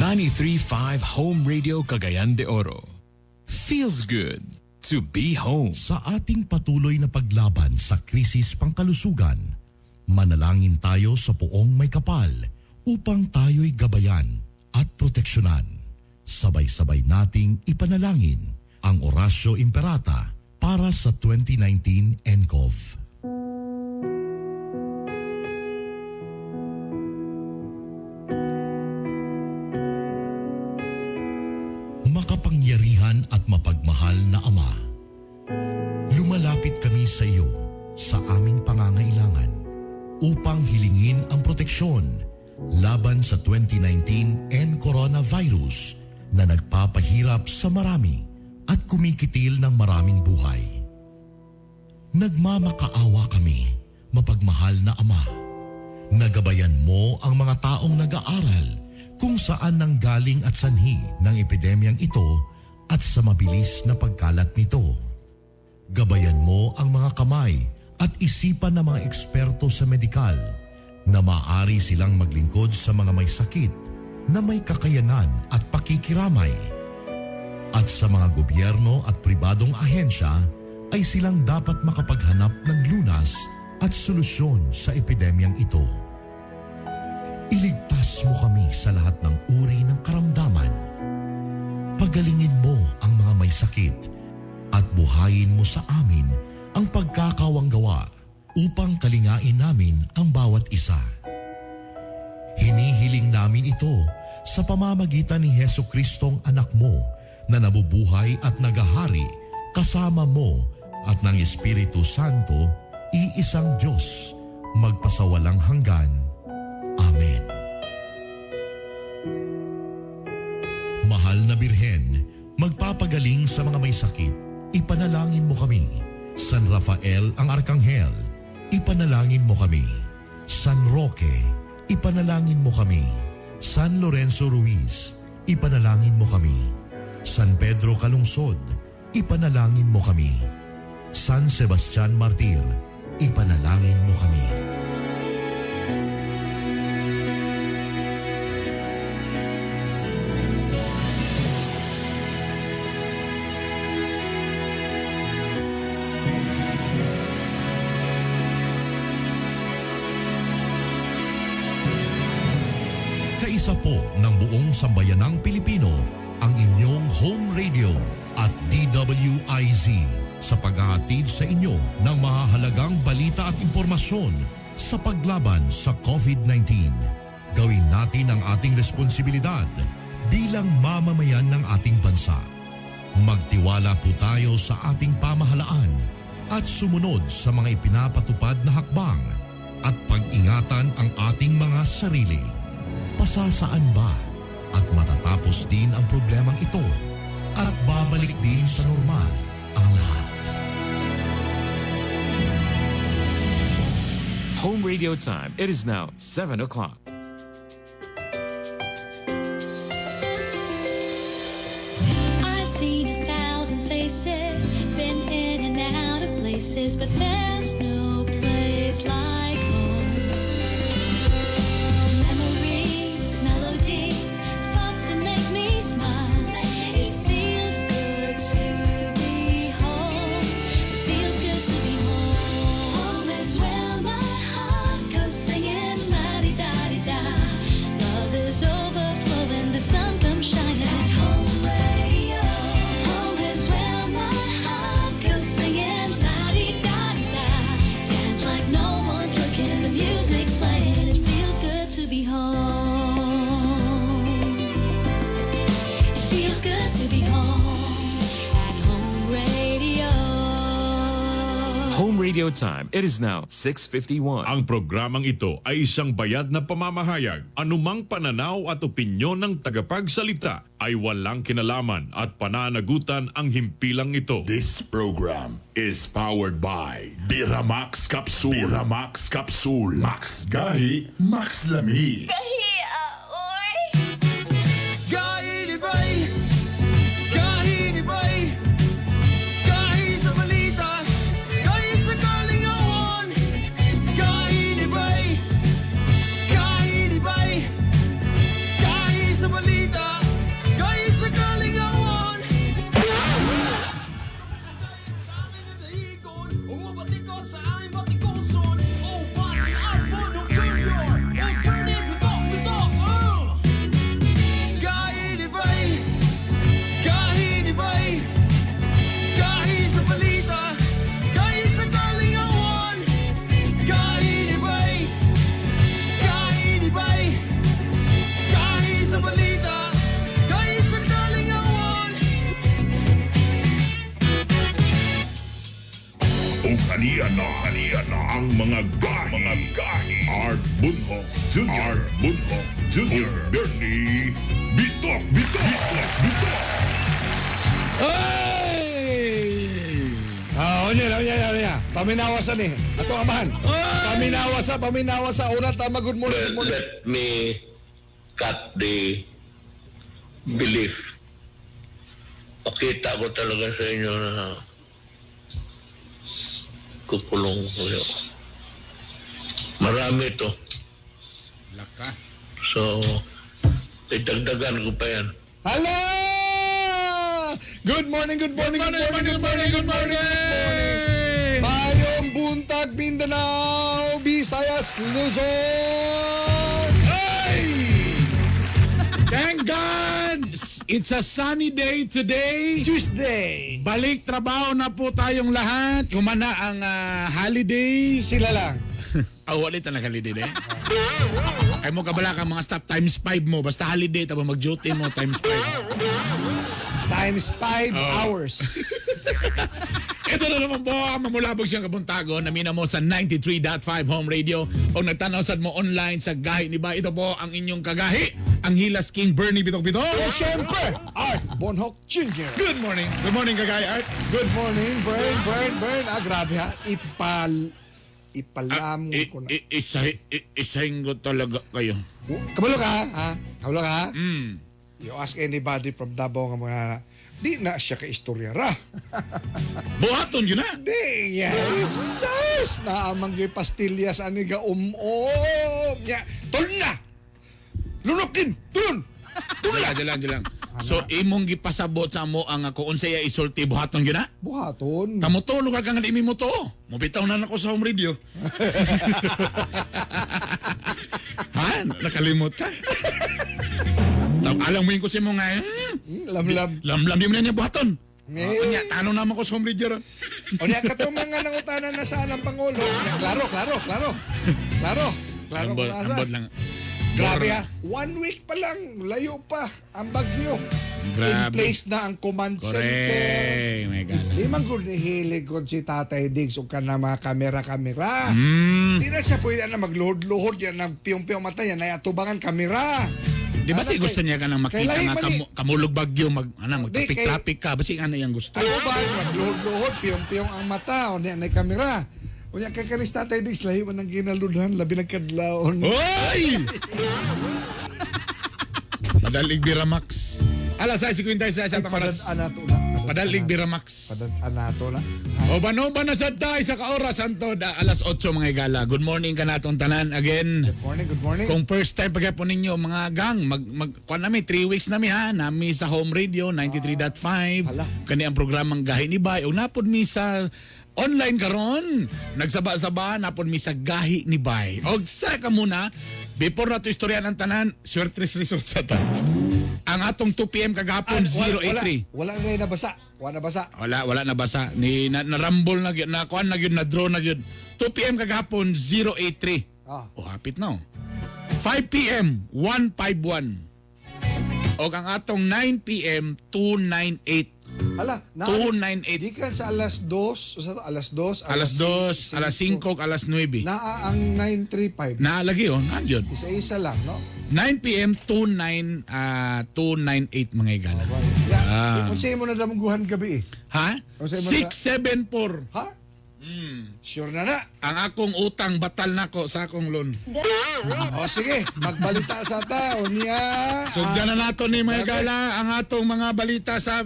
93.5 Home Radio Cagayan de Oro. Feels good to be home. Sa ating patuloy na paglaban sa krisis pangkalusugan, manalangin tayo sa Poong Maykapal upang tayo'y gabayan at proteksyonan. Sabay-sabay nating ipanalangin ang Oratio Imperata para sa 2019 NCOV. Makapangyarihan at mapagmahal na Ama, lumalapit kami sa iyo sa aming pangangailangan upang hilingin ang proteksyon laban sa 2019 N coronavirus na nagpapahirap sa marami at kumikitil ng maraming buhay. Nagmamakaawa kami, mapagmahal na Ama. Nagabayan mo ang mga taong nag-aaral kung saan nanggaling at sanhi ng epidemyang ito at sa mabilis na pagkalat nito. Gabayan mo ang mga kamay at isipan ng mga eksperto sa medikal na maaari silang maglingkod sa mga may sakit na may kakayanan at pakikiramay. At sa mga gobyerno at pribadong ahensya ay silang dapat makapaghanap ng lunas at solusyon sa epidemyang ito. Iligtas mo kami sa lahat ng uri ng karamdaman. Pagalingin mo ang mga may sakit at buhayin mo sa amin ang pagkakawanggawa upang kalingain namin ang bawat isa. Hinihiling namin ito sa pamamagitan ni Heso Kristong anak mo na nabubuhay at nagahari kasama mo at ng Espiritu Santo, iisang Diyos, magpasawalang hanggan. Amen. Mahal na Birhen, magpapagaling sa mga may sakit, ipanalangin mo kami. San Rafael ang Arkanghel, ipanalangin mo kami. San Roque, ipanalangin mo kami. San Lorenzo Ruiz, ipanalangin mo kami. San Pedro Calungsod, ipanalangin mo kami. San Sebastian Martir, ipanalangin mo kami. Kaisa po ng buong sambayanang Pilipino ang inyong home radio at DWIZ sa paghahatid sa inyo ng mahahalagang balita at impormasyon sa paglaban sa COVID-19. Gawin natin ang ating responsibilidad bilang mamamayan ng ating bansa. Magtiwala po tayo sa ating pamahalaan at sumunod sa mga ipinapatupad na hakbang at pag-ingatan ang ating mga sarili. Pasasaan ba at matatapos din ang problemang ito at babalik din sa normal ang lahat. Home radio time. It is now 7 o'clock. I've seen a thousand faces, been in and out of places, but there's no place like home. Memories, melodies, thoughts that make me smile. It feels good to be home. It feels good to be home. Home is where my heart goes singing la-di-da-di-da. Love is overflowing, the sun comes shining. At home radio. Home is where my heart goes singing la-di-da-di-da. Dance like no one's looking, the music's playing. It feels good to be home. It feels good to be home at home radio. Home radio time. It is now 6:51. Ang programang ito ay isang bayad na pamamahayag. Anumang pananaw at opinyon ng tagapagsalita ay walang kinalaman at pananagutan ang himpilang ito. This program is powered by Biramax Capsule. Biramax Capsule. Max Gahi, Max Lami. Gahinibay, gahinibay, gahi sa balita, gahi sa kalingawan. Gahinibay, gahinibay, gahi sa balita. Aniya na, aniya na ang mga gahi, mga gahi. Art Bunho Jr. Art Bunho Jr. Bernie Bitok, Bitok, Bitok, Bitok. Ay! Ah, onya, onya, onya. Paminawa sa ni. Ato amahan. Paminawa sa, paminawa sa. Una tama, good morning, good morning. Let me cut the belief. Pakita ko talaga sa inyo na kukulong ko kayo. Marami to. Laka. So, idagdagan ko pa yan. Hala! Good morning, good morning, good morning, good morning, good morning, good morning. Mayong buntag, Mindanao, Visayas, Luzon. Ay! Thank God! It's a sunny day today. Tuesday. Balik trabaho na po tayong lahat. Kumana ang holiday. Sila lang. Ah, wala talaga holiday eh. Ay mo kabala ka mga stop times 5 mo. Basta holiday, tapos mag-duty mo times 5. Times 5 hours. Ito na naman po ang mamulabog siyang kabuntago. Namina mo sa 93.5 Home Radio o nagtanaw sad mo online sa Gahi ni Ba. Ito po ang inyong kagahi, ang Hilas King Bernie Bitok Bitok. O syempre, Art Bonhoc Jr. Good morning. Good morning, Kagahi Art. Good morning, Bern, Bern, Bern. Ah, grabe ha. Ipalamon ko na. Isahin ko talaga kayo. Kabalo ka, ha? Kabalo ka? You ask anybody from Davao nga mga di na siya ka istorya ra. Buhaton yun na. Di, yes. Sus! Naamang gyud pastillas ani ga um-um. Ya, tol na! Lunukin! Tulon! Diyan lang, diyan lang. So, imong gipasabot sa mo ang ako unsay isulti buhaton yun na? Buhaton. Kamo to, lugar ka nga di mo to. Mubitaw na nako sa home radio. Ha? Nakalimot ka? Alam mo yun ko si mo nga, Lamlam. Lamlam di mo na niya buhaton. Eh. Oh, nya, tanong naman ko sa home radio. ron. O niya, katong mga nangutana na saan ang Pangulo. Nya, klaro, klaro, klaro. Klaro. Klaro Ambot, kung asa. ambot lang. Grabe ha. One week pa lang, layo pa ang bagyo. In Grabe. place na ang command center. Correct. My God. Di man gud nihilig kon si Tatay Diggs o ka na mga kamera-kamera. Di na siya pwede na magluhod-luhod yan, nagpiyong-piyong mata yan, nayatubangan kamera. Di ba Ano si gusto kay- niya ka nang kay makita lahi nga man kamulog bagyo, mag, ano, Di, kay- mag-traffic ka. Basi ano yung gusto? Ano ba? Magluhod-luhod, piyong-piyong ang mata, o niya na kamera. O niya kay kanis Tatay Diggs, lahi man ang ginaludhan, labi nagkadlaon. Hoy! Padalig Biramax. Alas 6:56 Ay, atong oras. padan-an nato na. Padalig Biramax. Padan-an nato na. O bano ba na sad tayo sa kaoras antod alas 8 mga igala. Good morning kanatong tanan again. Good morning, good morning. Kung first time pagka po ninyo mga gang, mag mag kuan nami 3 weeks nami ha, nami sa Home Radio 93.5. Hala. Kani ang programang Gahi ni Bay. O napod mi sa online karon, nagsaba-saba napod mi sa Gahi ni Bay. Og sa ka muna, before nato istorya ang tanan, Suertres Resort sa ta. Ang atong 2 PM kagahapon 083. Wala, wala na nabasa. Wala nabasa. Wala, wala nabasa. Ni na, narambol na gyud, na kuan na gyud, na draw na gyud. 2 PM kagahapon 083. Ah. Oh, hapit na oh. 5 PM 151. Og ang atong 9 PM 298. Hala, na, 298. Gikan sa alas 2, sa alas 2, Alas 2, alas 5, alas 9. Naa ang 935. Naalagi oh, naa gyud. Isa-isa lang, no? 9 PM 29 298 mga igala. Yeah. Ah. Unsay mo na damguhan gabi eh. Ha? Unsay mo na- 674. Ha? Sure na na. Ang akong utang batal nako sa akong loan. O sige, magbalita sa tao niya. So dyan na nato ni mga gala ang atong mga balita sa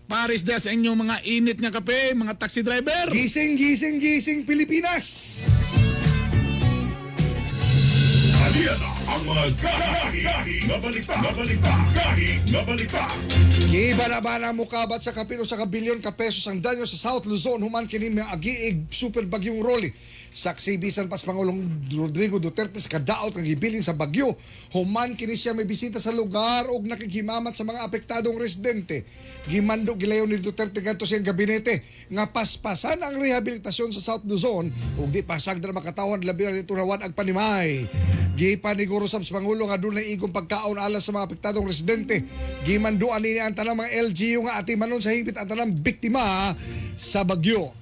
Paris de sa inyong mga init nga kape, mga taxi driver. Gising, gising, gising Pilipinas. Aniya na ang mga gahi, gahi, nga balita, nga balita, gahi, nga balita. Gibana-bana mukabat sa kapino sa kabilyon ka pesos ang danyo sa South Luzon human kini mga agiig super bagyong Rolly. Saksi bisan pas Pangulong Rodrigo Duterte sa kadaot nga gibilin sa bagyo. Human kini siya may bisita sa lugar ug nakikimamat sa mga apektadong residente. Gimando gilayon ni Duterte ngadto sa iyang gabinete nga paspasan ang rehabilitasyon sa South Luzon ug di pasag na makatawan labi na nito rawan ang panimay. Gipaniguro sab sa Pangulo nga dunay igong pagkaon alas sa mga apektadong residente. Gimanduan niya ang tanang mga LGU nga atimanon sa hingpit ang tanang biktima sa bagyo.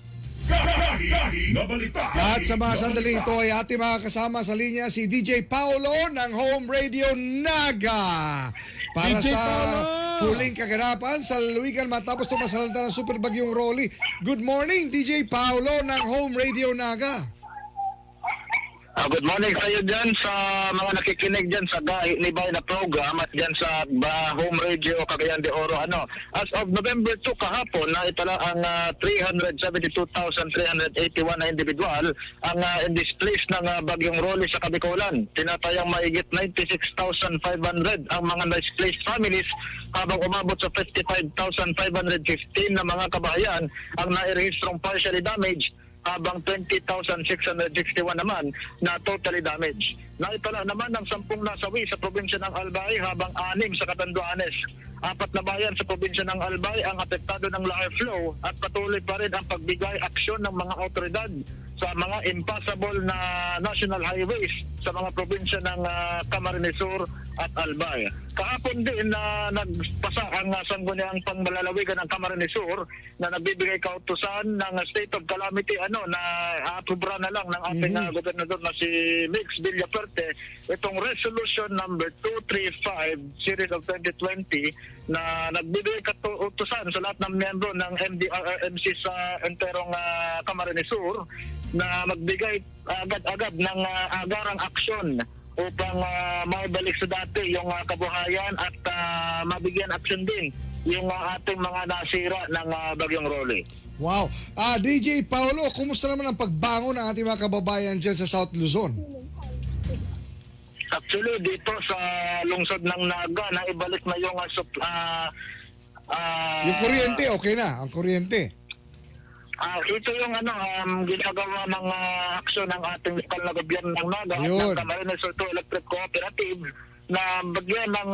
Gahi, Gahi nga balita. At sa mga sandaling ito ay ating mga kasama sa linya si DJ Paolo ng Home Radio Naga. Para DJ sa Paolo! huling kaganapan sa lalawigan matapos tumasalanta ng super bagyong Rolly. Good morning, DJ Paolo ng Home Radio Naga. Good morning sa iyo dyan sa mga nakikinig dyan sa Gahi ni Bay na program at dyan sa Home Radio Cagayan de Oro. Ano, as of November 2 kahapon, na itala ang 372,381 na individual ang displaced ng Bagyong Rolly sa Kabikulan. Tinatayang mahigit 96,500 ang mga displaced families habang umabot sa 55,515 na mga kabahayan ang nairehistrong partially damaged habang 20,661 naman na totally damaged. Naitala naman ng 10 nasawi sa probinsya ng Albay habang 6 sa Catanduanes. 4 na bayan sa probinsya ng Albay ang apektado ng lahar flow at patuloy pa rin ang pagbigay aksyon ng mga otoridad sa mga impassable na national highways sa mga probinsya ng Camarines Sur at Albay. Kahapon din na nagpasa ang sangguniang pangmalalawigan ng Camarines Sur na nagbibigay kautusan ng state of calamity ano na apubra na lang ng ating gobernador na si Mix Villafuerte itong resolution number 235 series of 2020 na nagbibigay kautusan sa lahat ng miyembro ng MDRRMC sa enterong Camarines Sur na magbigay agad-agad ng agarang aksyon upang maibalik sa dati yung kabuhayan at mabigyan aksyon din yung ating mga nasira ng Bagyong Rolly. Wow. DJ Paolo, kumusta naman ang pagbangon ng ating mga kababayan dyan sa South Luzon? Actually, dito sa lungsod ng Naga, naibalik na yung Yung kuryente, okay na. Ang kuryente. Ito yung ano ginagawa ng aksyon ng ating lokal na gobyerno ng Naga at Ayun. ng Camarines Sur 2 Electric Cooperative na bigyan ng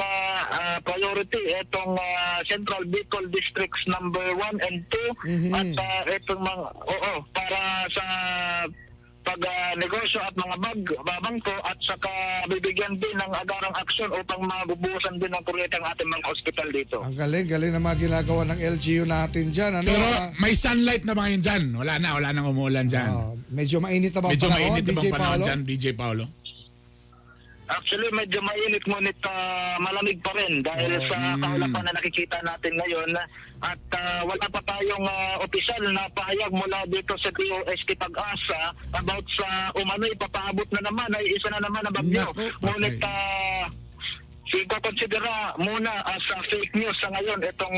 priority itong Central Bicol Districts number 1 and 2 at itong mga oo para sa pag-negosyo at mga bangko at saka bibigyan din ng agarang aksyon upang mabubuhusan din ng kuryente ang ating mga ospital dito. Ang galing, galing na mga ginagawa ng LGU natin dyan. Ano, Pero may sunlight na ba ngayon dyan? Wala na, wala nang umuulan dyan. Medyo mainit na ba ang Medyo panahon, mainit na DJ bang panahon Paolo? dyan, DJ Paolo? Actually, medyo mainit ngunit malamig pa rin dahil sa kaulapan na nakikita natin ngayon at wala pa tayong opisyal na pahayag mula dito sa DOST Pag-asa about sa umano'y papaabot na naman ay isa na naman ang bagyo. Naku, patay. Ngunit konsidera muna as fake news sa ngayon itong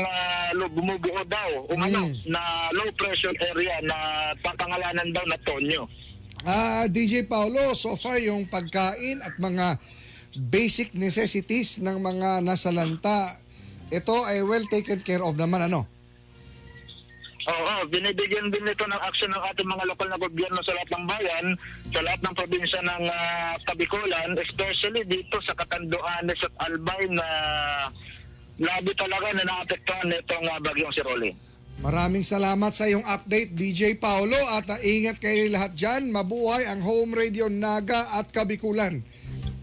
bumubuo daw umano na low pressure area na papangalanan daw na Tonyo. DJ Paolo, so far yung pagkain at mga basic necessities ng mga nasalanta, ito ay well taken care of naman, ano? Oo, binibigyan din ito ng aksyon ng ating mga lokal na gobyerno sa lahat ng bayan, sa lahat ng probinsya ng Kabikulan, especially dito sa Catanduanes at Albay na labi talaga na naapektuhan nitong bagyong si Rolly. Maraming salamat sa iyong update, DJ Paolo, at ingat kayo lahat dyan. Mabuhay ang Home Radio Naga at Kabikulan.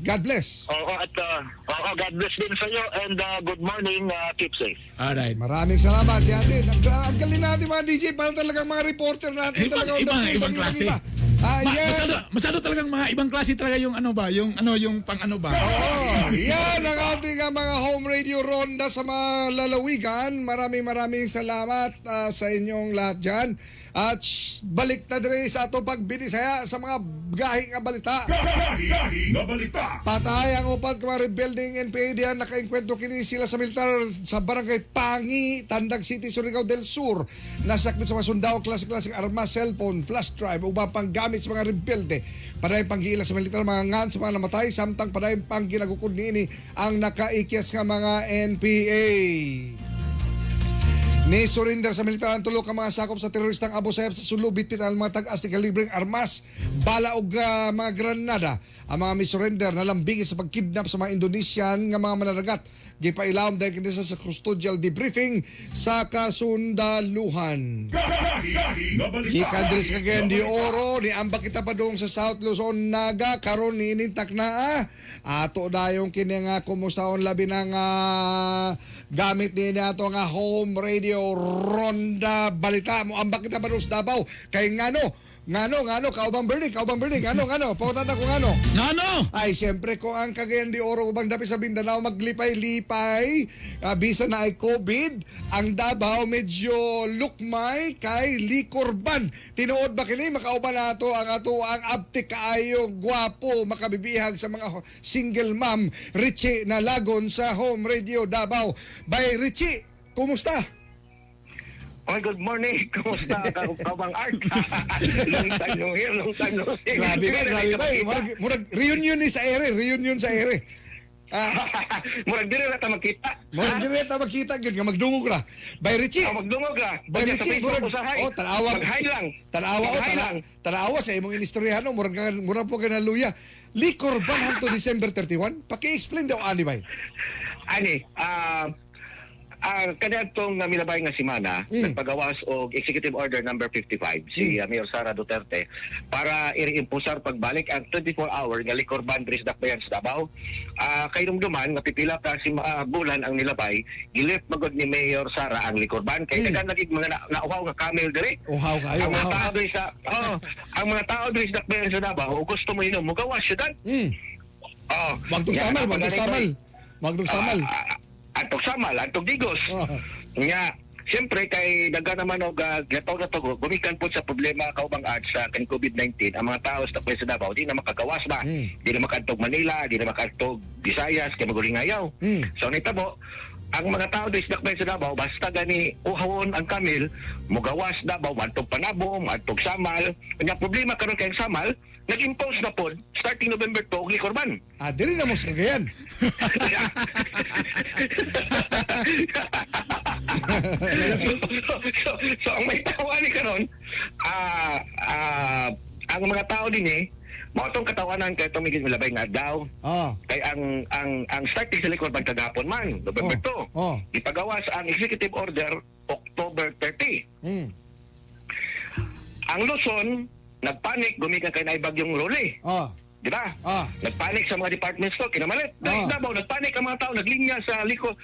God bless. Oo, at oo, God bless din sa iyo and good morning, keep safe. Alright. Maraming salamat. Yan din. Ang galing natin mga DJ. Parang talagang mga reporter natin. Ibang, Talagang ibang, ibang klase. Iba. Yan. Masyado talagang mga ibang klase talaga yung ano ba, yung ano, yung pang ano ba. Oo, yan ang ating mga home radio ronda sa mga lalawigan. Maraming maraming salamat sa inyong lahat dyan. At balik na diri sa atong pagbinisaya sa mga gahi nga balita. Gahi nga balita. Patay ang upat ka mga rebuilding NPA diyan nakaengkwentro kini sila sa militar sa barangay Pangi, Tandag City, Surigao del Sur. Nasakbit sa mga sundao, klase-klaseng armas, cellphone, flash drive, uban pang gamit sa mga rebelde. Padayon panggiila sa militar mga ngan sa mga namatay, samtang padayon pang ginagukod niini ang nakaikyas nga mga NPA. Ni surrender sa militar ang tulo ka mga sakop sa teroristang Abu Sayyaf sa Sulu, bitbit ang mga tag-as ni kalibreng armas, bala og mga granada. Ang mga misurrender nalambigit sa pagkidnap sa mga Indonesian nga mga mananagat. Gipailawom dahil kini sa custodial debriefing sa kasundaluhan. Gahi nga balita. Gikan diri sa Cagayan de Oro, ni ambak kita padung sa South Luzon, Naga, karon niining takna. Ato dayong kini nga kumustaon labi na nga gamit ni ato nga home radio ronda balita mo ambak kita padung sa Davao kay ngano Ngano, ngano, kaubang Bernie, kaubang Bernie, ngano, ngano, pangutana ko ngano. Ngano? Ay, siyempre ko ang Cagayan de Oro ubang dapit sa Mindanao maglipay-lipay, bisan na ay COVID, ang Davao medyo lukmay kay likorban. Tinuod ba kini makauban nato ang ato ang abtik kaayo gwapo makabibihag sa mga single mom Richie Nalagon sa Home Radio Davao. By Richie, kumusta? Oy, good morning. Kumusta ka, Kabang Art? Long time no hear, long time no see. Grabe ba, grabe ba. Murag reunion ni sa ere, reunion sa ere. Ah, Murag dili na ta magkita. murag dili ta magkita gyud nga magdungog ra. By Richie, Oh, magdungog ra. By Unya sa Richie, Facebook murag usahay. oh tanawa. Mag-hi lang. Tanawa oh Mag-hi lang. tanawa sa imong inistoryahan oh, murag murag po ka naluya. Liquor ban hanto December 31? Paki-explain daw ani bay. Ani, kaniadtong milabay nga semana, nagpagawas og Executive Order number 55 si Mayor Sara Duterte para i-reimpusar pagbalik ang 24-hour nga liquor ban diri sa Dakbayan sa Davao. Kay dumduman nga pipila ka si bulan ang nilabay, gilift magod ni Mayor Sara ang liquor ban kay daghan lagi mga nauhaw nga camel diri. Uhaw kayo, Ang mga uhaw. tao diri sa oh, ang mga tao diri sa Dakbayan sa Davao, kung gusto mo inom, mugawas syudad. Oh, Wag tong samal, wag tong samal. Wag tong samal. Atog samal, atog digos. Nga, siyempre kay daghan naman og gataw na to gumikan po sa problema kaubang art sa kan COVID-19 ang mga tao sa Dakbayan sa Davao di na makagawas ba. Di na makadtog Manila, di na makadtog Visayas kay magulingayaw. So nitabo ang mga tao di sa Dakbayan sa Davao basta gani uhawon ang kamil mugawas Davao adtog Panabo, adtog Samal. Nya problema karon kay ang Samal nag-impose na pod starting November 2 og liquor ban. Ah, dili na mo sa Cagayan. So ang may tawa ni karon, ang mga tao din mao tong katawanan kay itong migil milabay nga adlaw. Kay ang starting sa liquor ban kagahapon man, November 2. Ipagawas ang executive order October 30. Ang Luzon nagpanik gumikan kay naibag yung Rolly. Di ba? Nagpanik sa mga department store kinamalit. Dahil Davao nagpanik ang mga tao naglinya sa liquor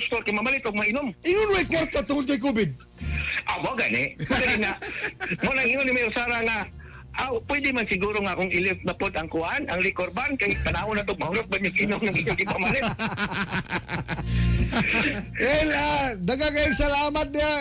store kinamalit og mainom. Ingon way kwarta tungod kay COVID. Ah, mo gani. Mo nga. Mo nang ingon ni Mayor Sara nga pwede man siguro nga kung i-lift na pod ang kuan, ang liquor ban kay panahon na to mahulot ba yung inom ng inyong ipamalit. Well, daghang kayong salamat niya.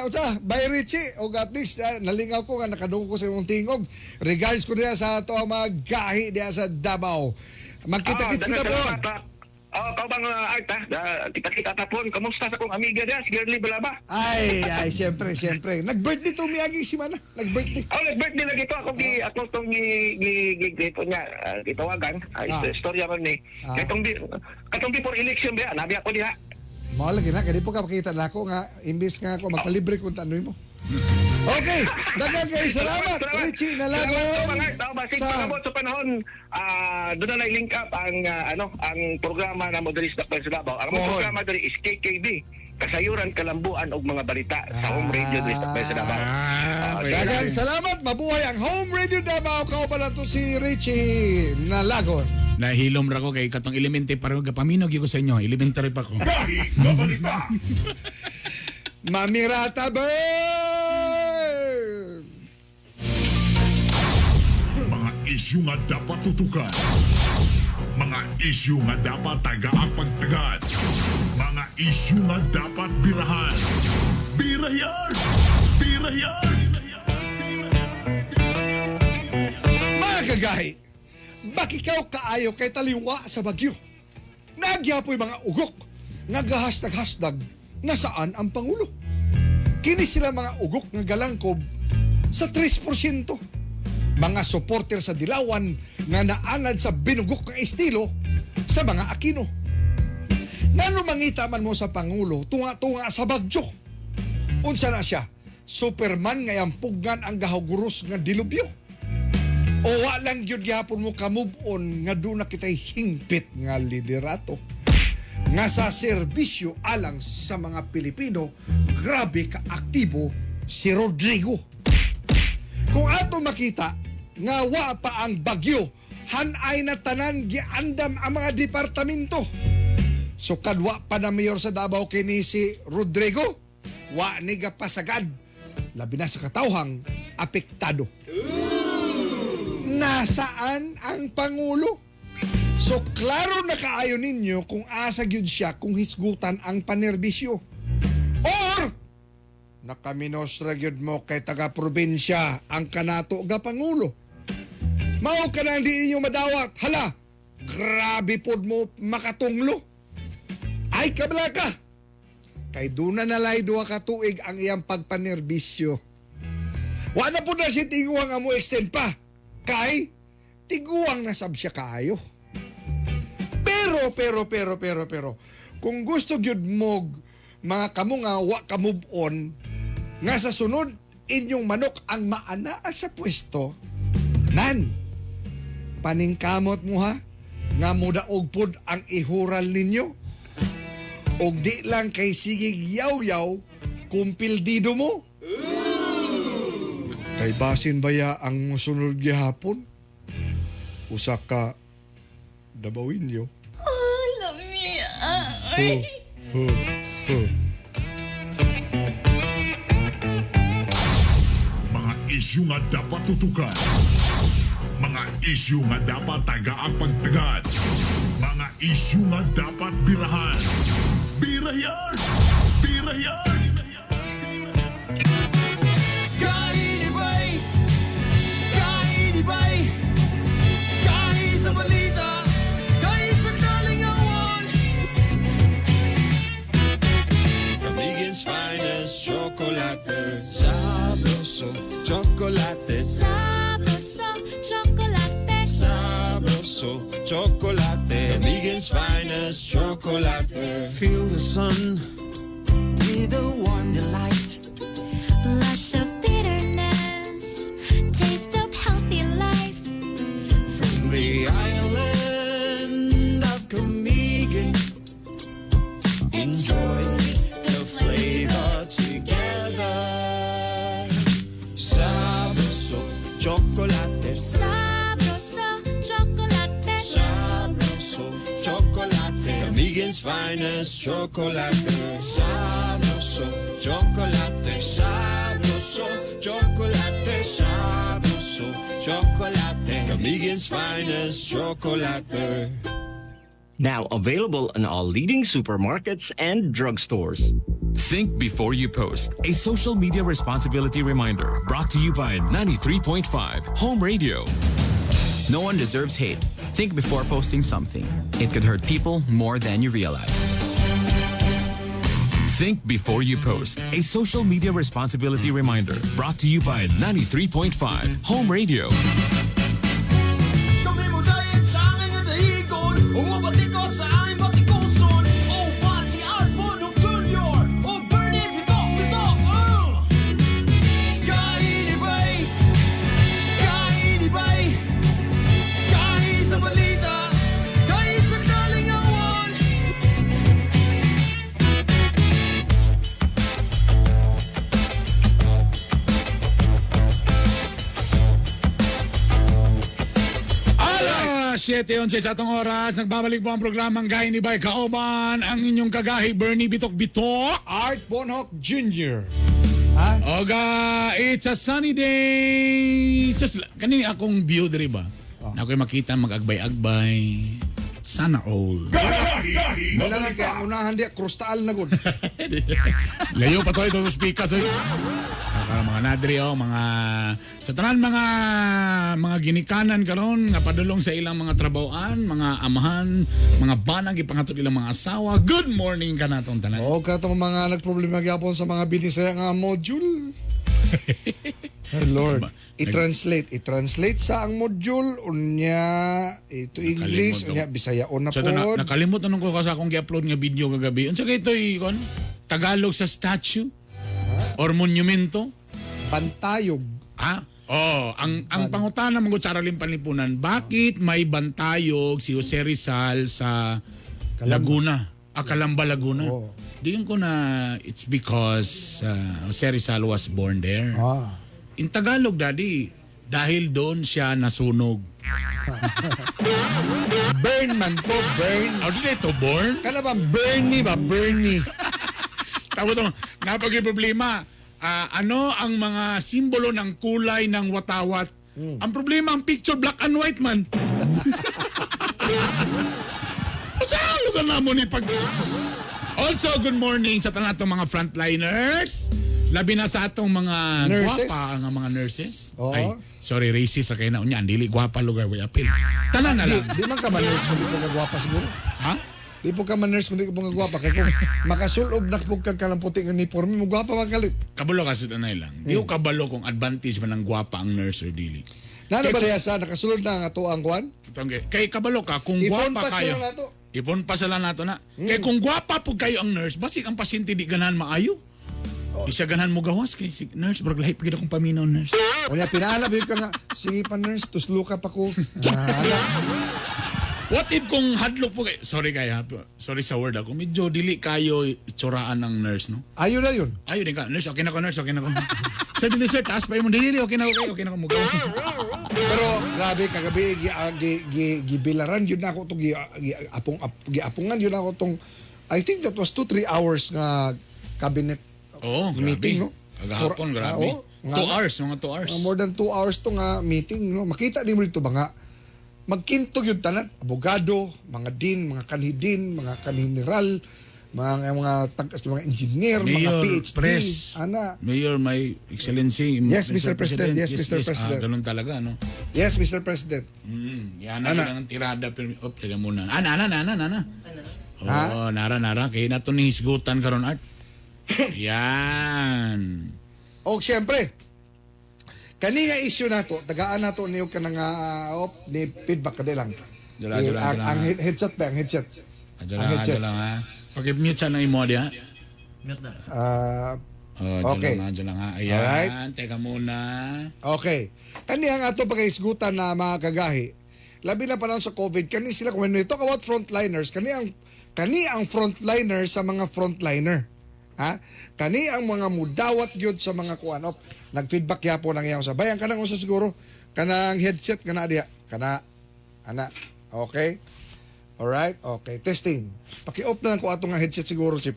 Unsa, by Richie, og at least nalingaw ko nga nakadungog ko sa imong tingog. Regards ko niya sa ato ang mga gahi diya sa Davao. Magkita-kits kita po. Salamat, Oh, kaubang Art, ha? Kita-kita tapon. Kamusta sa kong amiga diya, si Girly Balaba? Ay, ay, siyempre, siyempre. Nag-birthday to miaging simana. Nag-birthday. Oh, nag-birthday lagi to. Ako gi ako tong gi gi niya, gitawagan. Ay, istorya man ni. Katong before election ba, nabi ako diha. Mao lagi na, kaya di po ka makita na ako nga, imbis nga ako, magpalibre kung tanoy mo. Okay, daghang kay salamat, Richie Nalagon. Salamat, sa panahon, doon na link up ang ang programa na mo diri sa Dakbayan sa Davao. Ang programa diri is KKB, Kasayuran, Kalambuan og mga balita sa Home Radio diri sa Dakbayan sa Davao. Daghang salamat, mabuhay ang Home Radio Davao. Kauban nato si Richie Nalagon. Nahilom ra ko kay katong elementary pa gapaminog gyud ko sa inyo. Elementary pa ko. Mamirata Bird! Mga isyu nga dapat tutukan. Mga isyu nga dapat tagaapagtagan. Mga isyu nga dapat birahan. Birayan! Birayan! Mga kagahi, bakikaw kaayo kay taliwa sa bagyo? Nagyapoy mga ugok nga gahasdag-hasdag nasaan ang Pangulo. Kini sila mga ugok nga galangkob sa 3%. Mga supporter sa Dilawan nga naanad sa binugok nga estilo sa mga Aquino. Ngano mangita man mo sa Pangulo, tunga-tunga sa bagyo. Unsa na siya? Superman nga yampugan ang gahuguros nga dilubyo. O wa lang gyud gihapon mo ka-move on nga doon na kita'y hingpit nga liderato. Nga sa serbisyo alang sa mga Pilipino, grabe ka-aktibo si Rodrigo. Kung ato makita nga wa pa ang bagyo, hanay na tanan giandam ang mga departamento. So kadwa pa na mayor sa Davao kini si Rodrigo, wa ni gapasagad. Labi na sa katawhang apektado. Nasaan ang Pangulo? So klaro na kaayo ninyo kung asa gyud siya kung hisgutan ang panerbisyo. Or nakaminostra gyud mo kay taga probinsya ang kanato ga pangulo. Mao ka nang di ninyo madawat. Hala, grabe pod mo makatunglo. Ay kabla ka. Kay duna na lay 2 ka tuig ang iyang pagpanerbisyo. Wa na po na si tiguang nga mo extend pa. Kay tiguang nasab siya kaayo. Pero, pero, pero, pero, pero, kung gusto gyud mog mga kamo nga wa ka move on, nga sa sunod, inyong manok ang maanaa sa pwesto, nan, paningkamot mo ha, nga mudaog pod ang ihural ninyo. Og di lang kay sigig yaw-yaw, kumpildido mo. Kay basin baya ang musunod gihapon? Usa ka Dabawinyo. Oh, lami. Ho, ho, ho. Mga isyu nga dapat tutukan. Mga isyu nga dapat tagaang pagtagad. Mga isyu nga dapat birahan. Birayan! Birayan! Kainibay! Kainibay! Gahi sa balita! Gahi sa kalingawan! Camiguin's finest chocolate. Sabroso chocolate. Sabroso, chocolate. Sabroso chocolate. Camiguin's finest chocolate. Feel the sun with a warm delight. Blush of bitterness, taste of healthy life. From the island of Camiguin. Enjoy the flavor together. Sabroso chocolate. Sabroso, chocolate. Sabroso chocolate. Camiguin's finest chocolate. Sabroso chocolate. Sabroso chocolate. Sabroso chocolate. Camiguin's finest chocolate. Now available in all leading supermarkets and drugstores. Think before you post. A social media responsibility reminder brought to you by 93.5 Home Radio. No one deserves hate. Think before posting something. It could hurt people more than you realize. Think before you post. A social media responsibility reminder brought to you by 93.5 Home Radio. Kami mo dayat sa angin nga dahigon. Umubatiko sa aming batikuson. O Pati Art Bonok Jr. O Bernie Bitok Bitok. Kainibay! Kainibay! Gahi sa balita! Gahi sa kalingawan! Alas 7:11 sa atong oras, nagbabalik po ang programang Gahi ni Bay Kaoban, ang inyong kagahi Bernie Bitok Bitok. Art Bonhoc Jr. Oga, it's a sunny day. Sus, kani akong view diri ba? Na ako'y makita mag-agbay-agbay. Sana all. Wala na kaya ang unahan di, krustal na gud. Layo pa to ito speakers. Oy. Mga mga nadri oh, mga sa tanan mga ginikanan karon nga padulong sa ilang mga trabahoan, mga amahan, mga banag ipangatod ilang mga asawa. Good morning kanatong tanan. O katong mga nagproblema gyapon sa mga binisaya nga module. Ay Lord. I-translate sa ang module unya ito English Nakalimot unya Bisaya na Sa to, na, pod. nakalimot anong ko sa akong gi-upload nga video kagabi. Unsa kay ito'y kon? Tagalog sa statue or monumento? Bantayog. Ah? Oh, ang pangutana man gud sa araling panlipunan, bakit may bantayog si Jose Rizal sa Laguna? Ah, Calamba, Laguna. Oo. Diyon ko na it's because Jose Rizal was born there. Ah. In Tagalog, Daddy, dahil doon siya nasunog. Burn man to, burn. Oh, di ito born? Kana ba Bernie ba Bernie? Tapos ang napag problema, ah, ano ang mga simbolo ng kulay ng watawat? Ang problema, ang picture black and white man. Sa lugar na mo ni pag. Also, good morning sa tanan atong mga frontliners. Labi na sa atong mga Nurses. gwapa nga mga nurses. Oo. Ay, sorry, racist sa kayo na. Unya, dili gwapa lugar way apil. Tanan na Di, lang. di man ka man-nurse kung di po kagwapa siguro. Ha? Di po ka man-nurse kung di ka po kagwapa. Kaya kung makasulob na po ka ng puti ng uniforme, mo gwapa man kalit. Kabalo kasi tanay lang. Di ko kabalo kung advantage man ang gwapa ang nurse or dili. Nano ba niya sa nakasulod na ang ato ang kuan? Itong, kay kabalo ka kung I-phone gwapa pass kayo. na lang nato. I-phone pass na lang nato na. Kay kung gwapa po kayo ang nurse, basig ang pasyente di ganahan maayo. Di siya ganahan mo gawas kay si nurse, brag lahi pa gid akong paminaw, nurse. Unya pinahalab yun ka nga, sige pa nurse, tuslo ka pa ko. Ah, ala. What if kung hadlok po kayo? Sorry kaya, sorry sa word ako. Medyo dili kayo itsuraan ng nurse, no? Ayun na yun. Ayun din ka, nurse, okay na ko, nurse, okay na ko. Sir, dili sir, taas pa mo. Dili, dili, okay na ko, okay na ko. Mugawas. Pero grabe kagabi gi, ah, gi, gi, gibilaran yun na ako tong gi, gi, apong ap, giapungan yun ako tong I think that was 2-3 hours nga cabinet Oo, grabe. meeting, no? Kagahapon, grabe. Ah, oo, nga- 2 hours, mga 2 hours. Mga more than 2 hours to nga meeting, no? Makita ni mo dito ba nga magkintog yung tanan, abogado, mga dean, mga kanhidin, mga kanhineral, mga mga tag mga engineer, mga Mayor, PhD, press. ana. Mayor, my excellency. Yes, Mr. President. Yes, Mr. President. Ah, ganun talaga, no? Yes, Mr. President. Yan na Ana. ang tirada. Pero, oh, teka muna. Ana, ana, ana, ana, ana. Ha? Oh, nara, nara. Kaya na ito ni hisgutan karon Art. Yan. O siyempre, kani nga issue nato, tagaan nato niyo ka nga op ni feedback ka lang. Dula, Eh, dula, ang, dula. ang headset ba, ang headset. Adyo Ang lang, headset. adyo lang, ha. Pag-mute siya ng imo, di, ha? Ah, Oh, adyo Okay. lang, adyo lang, ha. Ayan, Alright. teka muna. Okay. Kani ang ato pagkaisgutan na mga kagahi. Labi na panahon sa COVID, kani sila when we talk about frontliners, kani ang frontliner sa mga frontliner. Ha? Kani ang mga mudawat gyud sa mga kuan. Op, nag-feedback yapon ang iyang sa bayan kanang usa siguro kanang headset kana diha. Kana ana. Okay. Alright? Okay. Testing. Paki-off na lang ko ato nga headset siguro, Chip.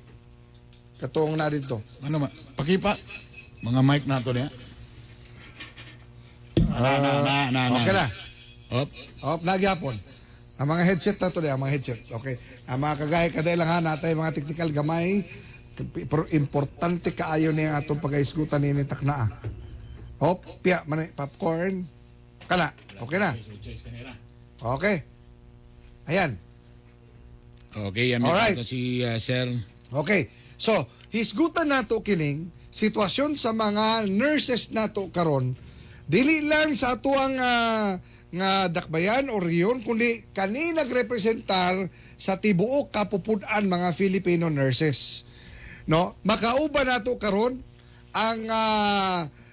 Katong na dito. Ano ma? Pakipa. Mga mic na to niya. Na, na, na, na, na. Okay na. Op. Op, nagyapon. Ang mga headset na to, ang mga headset. Okay. Ang mga kagaya kaday lang ha, natay mga technical gamay. Pero importante kaayo niya ang atong pag-aisgutan ni taknaa. Op, piya, man, popcorn. Kala, okay na. Okay. Ayan. Okay, yan Alright. ito si Sir. Okay. So, hisgutan nato kining sitwasyon sa mga nurses nato karon dili lang sa atuang nga dakbayan o rehiyon kundi kani nagrepresentar sa tibuok kapupud-an mga Filipino nurses. No? Makauban nato karon ang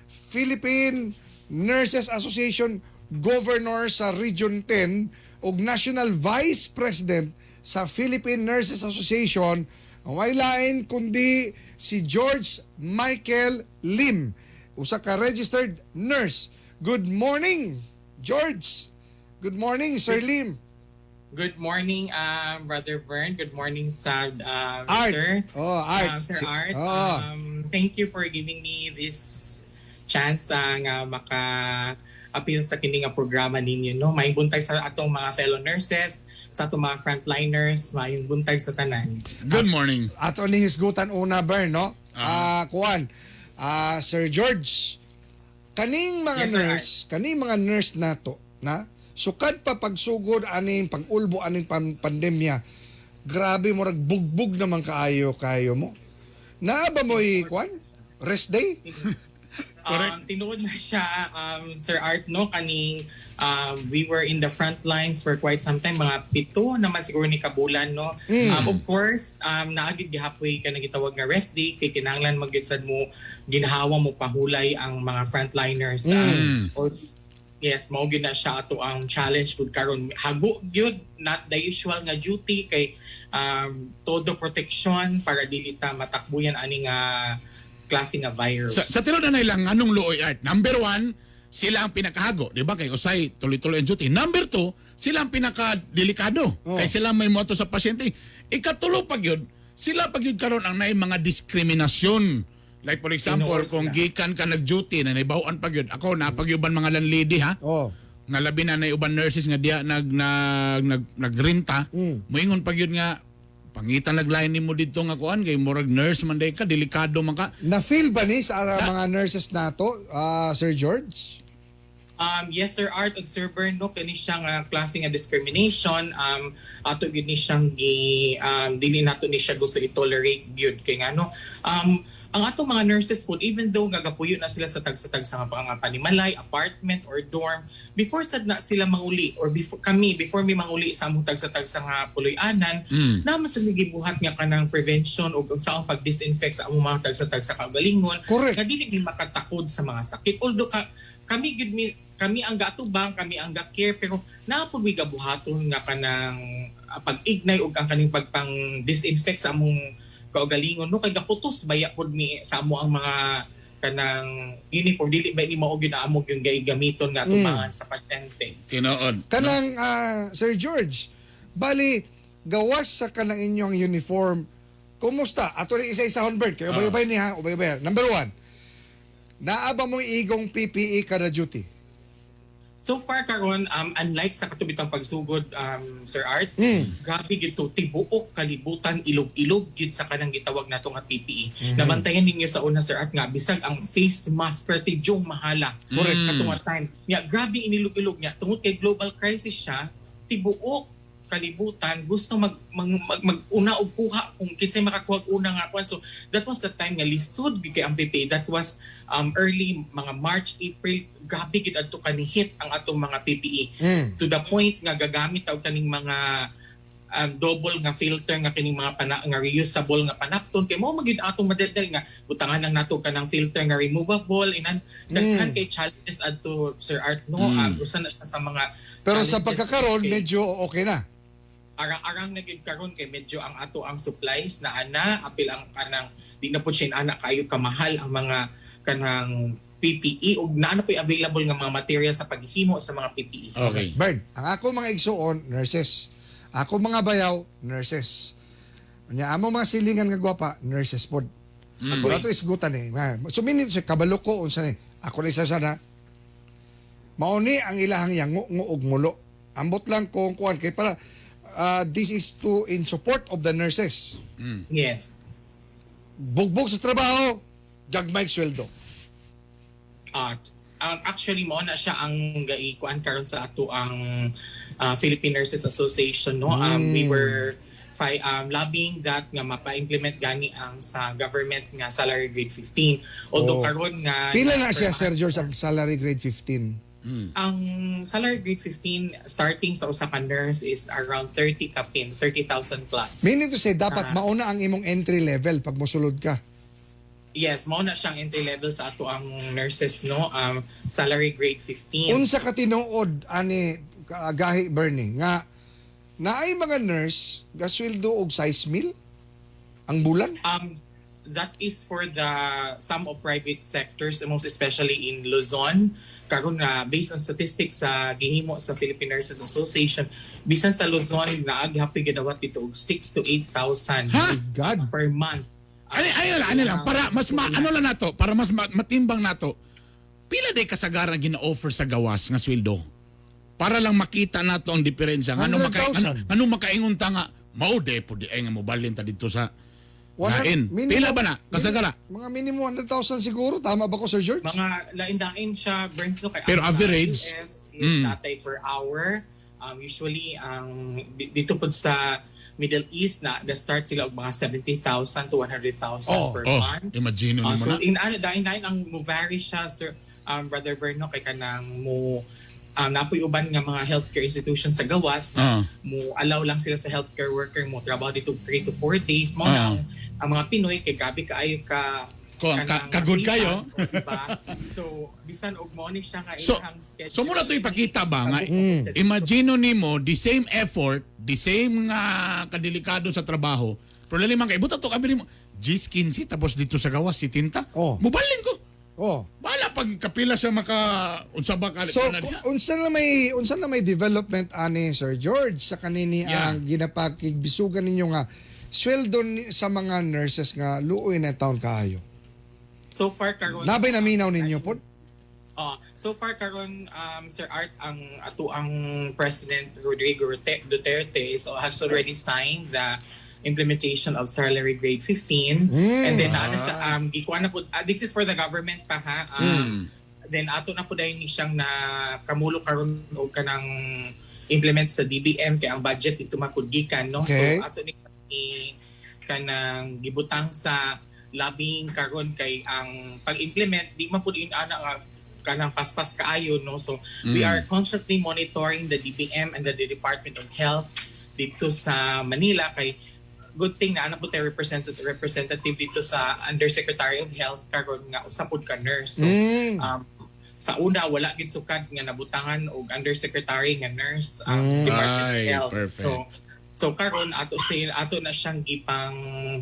Philippine Nurses Association Governor sa Region 10 ug National Vice President sa Philippine Nurses Association, ang way lain kundi si George Michael Lim, usa ka registered nurse. Good morning, George. Good morning, Sir Lim. Good morning, Brother Vern. Good morning, sa Art. Sir. Oh, Art. Sir Art. Oh. Thank you for giving me this chance nga maka-appeal sa kini nga programa ninyo, no? Maayong buntag sa atong mga fellow nurses, sa atong mga frontliners, maayong buntag sa tanan. Good morning. Ato ni hisgutan una, Bern, no? Ah, kuan. Ah, Sir George. Kaning mga Yes, Sir. nurse, kaning mga nurse nato, na sukad pa pagsugod aning pag-ulbo aning pandemya. Grabe murag bugbog naman kaayo kayo mo. Naa ba mo kuan? Rest day? Tinuod na siya, Sir Art, no, kaning we were in the front lines for quite some time, mga 7 naman siguro ni kabulan, no. Of course, naa gyud gihapoy ka gitawag nga rest day kay kinahanglan magyud sad mo ginhawa mo pahulay ang mga frontliners. Or, yes, mao gyud na siya ato ang challenge pud karon. Hago gyud, not the usual nga duty kay todo protection para dili ta matakbuyan ani nga klase nga virus. Sa tinuod na lang, anong luoy, Art? Number one, sila ang pinakahago. Di ba? Kay usay, tuloy-tuloy ang duty. Number two, sila ang pinakadelikado. Oh. Kay sila may moto sa pasyente. Ikatulo pa gyud, sila pa gyud karon ang naay mga diskriminasyon. Like for example, Tinuod kung na. gikan ka nag-duty na naibawaan pa gyud. Ako napagyuban mga landlady ha. Oh. Nga labi na na uban nurses nga diya nag nag nag nagrenta. Moingon pa gyud nga pangitan naglain nimo didto nga kuan kay murag nurse man day ka, delikado man ka. Na-feel ba ni sa mga nurses nato, Sir George? Yes, Sir Art ug Sir Bern, no, kini siyang klase nga discrimination, ato gyud ni siyang gi dili nato ni siya gusto i-tolerate gyud kay ngano ang atong mga nurses po, even though gagapuyo na sila sa tagsa-tagsa nga mga panimalay, apartment or dorm, before sad na sila manguli or before kami, before mi manguli sa among tagsa-tagsa nga puloy-anan, naman sa gibuhat nga kanang prevention ug unsaong pag-disinfect sa among mga tagsa-tagsa kaugalingon Correct. nga dili mi makatakod sa mga sakit. Although kami gyud mi, kami ang gaatubang, kami ang ga-care, pero naa pud mi gabuhaton nga kanang pag-ignay ug ang kaning pagpang disinfect sa among kaugalingon, no, kay gaputos baya pud mi sa amo ang mga kanang uniform, dili ba ni mao gyud ang amo yung gamiton nga atubangan sa pasyente. Tinuod. Kanang Sir George, bali gawas sa kanang inyong uniform, kumusta? Ato rin isa-isa Bird, kay ubay-ubay niya, ubay-ubay. Number one, naa ba mong igong PPE kada duty? So far karon, unlike sa katubitang pagsugod, Sir Art, grabe gyud to, tibuok kalibutan ilog-ilog gyud sa kanang gitawag nato nga PPE. Nabantayan ninyo sa una, Sir Art, nga bisag ang face mask perti jung mahala. Correct. Kato nga time. Nya grabe inilog-ilog niya tungod kay global crisis siya, tibuok kalibutan gusto mag mag, mag, mag-una og kuha kung kinsay makakuha og una nga kuan. So that was the time nga lisod gyud kay ang PPE. That was early mga March, April, grabe gid adto kani hit ang atong mga PPE to the point nga gagamit og kaning mga double nga filter nga kining mga nga reusable nga panapton kay mao magid atong madedel nga butangan lang nato kanang filter nga removable inan daghan kay challenges adto, Sir Art, no. Usa na siya sa mga Pero sa challenges pagkakaroon, kay- medyo okay na. Arang-arang na gyud karon kay medyo ang ato ang supplies na ana apil ang kanang di na pud siya ana kaayo kamahal ang mga kanang PPE ug naa na po'y available nga mga material sa paghimo sa mga PPE. Okay. Bern, ang ako mga igsuon, nurses. Ako mga bayaw, nurses. Nya amo mga silingan nga gwapa, nurses pod. Ako na to isgutan eh. So minute sa kabalo ko unsa ni. Ako na isa sana. Mao ni ang ilahang yango ngo og ngulo. Ambot lang kung kuan kay para this is to in support of the nurses. Yes. Bugbog sa trabaho, gagmay sweldo. Actually mao na siya ang gaikuan karon sa ato ang Philippine Nurses Association, no. We were lobbying that nga mapa-implement gani ang sa government nga salary grade 15, although Oh. karon nga Pila na siya, Sir George, ang salary grade 15? Ang salary grade 15 starting sa usa ka nurse is around 30 kapin, 30,000 plus. Meaning to say, dapat mauna ang imong entry level pag mosulod ka. Yes, mao na siyang entry level sa ato ang nurses, no, salary grade 15. Unsa ka tinuod ani gahi Bernie nga naay mga nurse gasweldo og 6 mil ang bulan? That is for the some of private sectors, most especially in Luzon. Karon nga based on statistics sa gihimo sa Philippine Nurses Association, bisan sa Luzon naa gihapoy gidawat dito og 6 to 8,000 Ha? God. per month. Ano lang, para mas ano lang nato, para mas matimbang nato. Pila day kasagaran gina-offer sa gawas nga sweldo? Para lang makita nato ang diferensya. Ngano maka 100,000. ano makaingon ta nga mao de pud ay nga mobalhin ta dito sa lain. Minimum- Pila ba na? Kasagara. Mga minimum 100,000 siguro. Tama ba ko, Sir George? Mga lain-lain siya, Burns, no, kay Pero ang sa average, US is natay per hour. Usually ang dito pod sa Middle East na the start sila og mga 70,000 to 100,000 per Oh, month. imagine mo So na. in ano dain dain ang mo vary siya, sir, Brother Verno, kay kanang mo napoy uban nga mga healthcare institution sa gawas mo allow lang sila sa healthcare worker mo trabaho dito 3 to 4 days mo na ang mga Pinoy kay gabi kaayo ka Ko, kanang kagod kayo. Diba? So bisan og mo ni siya nga So, ilahang schedule. so muna to ipakita ba nga imagine nimo the same effort, the same nga kadelikado sa trabaho. Pero lalim man kay buta to kabili mo G15 tapos dito sa gawas si tinta. Oh. Mubalin ko. Oh. Bala pag kapila siya maka unsa ba ka So na diha. unsa na may development ani, Sir George, sa kanini ang ginapakigbisugan ninyo nga sweldo sa mga nurses nga luoy na taon kaayo? So far karon Nabay naminaw ninyo pod? So far karon, Sir Art, ang ato ang President Rodrigo Duterte has already signed the implementation of salary grade 15 and then ano sa gikuha na po, this is for the government pa ha, then ato na po dahil ni siyang na kamulo karon og kanang implement sa DBM kay ang budget dito man pud gikan, no? So ato ni kanang gibutang sa lobbying karon kay ang pag-implement di man pud in ana nga kanang paspas kaayo, no? So we are constantly monitoring the DBM and the Department of Health dito sa Manila kay good thing na ana po tayo representative dito sa Undersecretary of Health karon nga usa pud ka nurse. So sa una wala gid sukad nga nabutangan og undersecretary nga nurse ang Department of Ay, Health. perfect. So karon ato na siyang gipang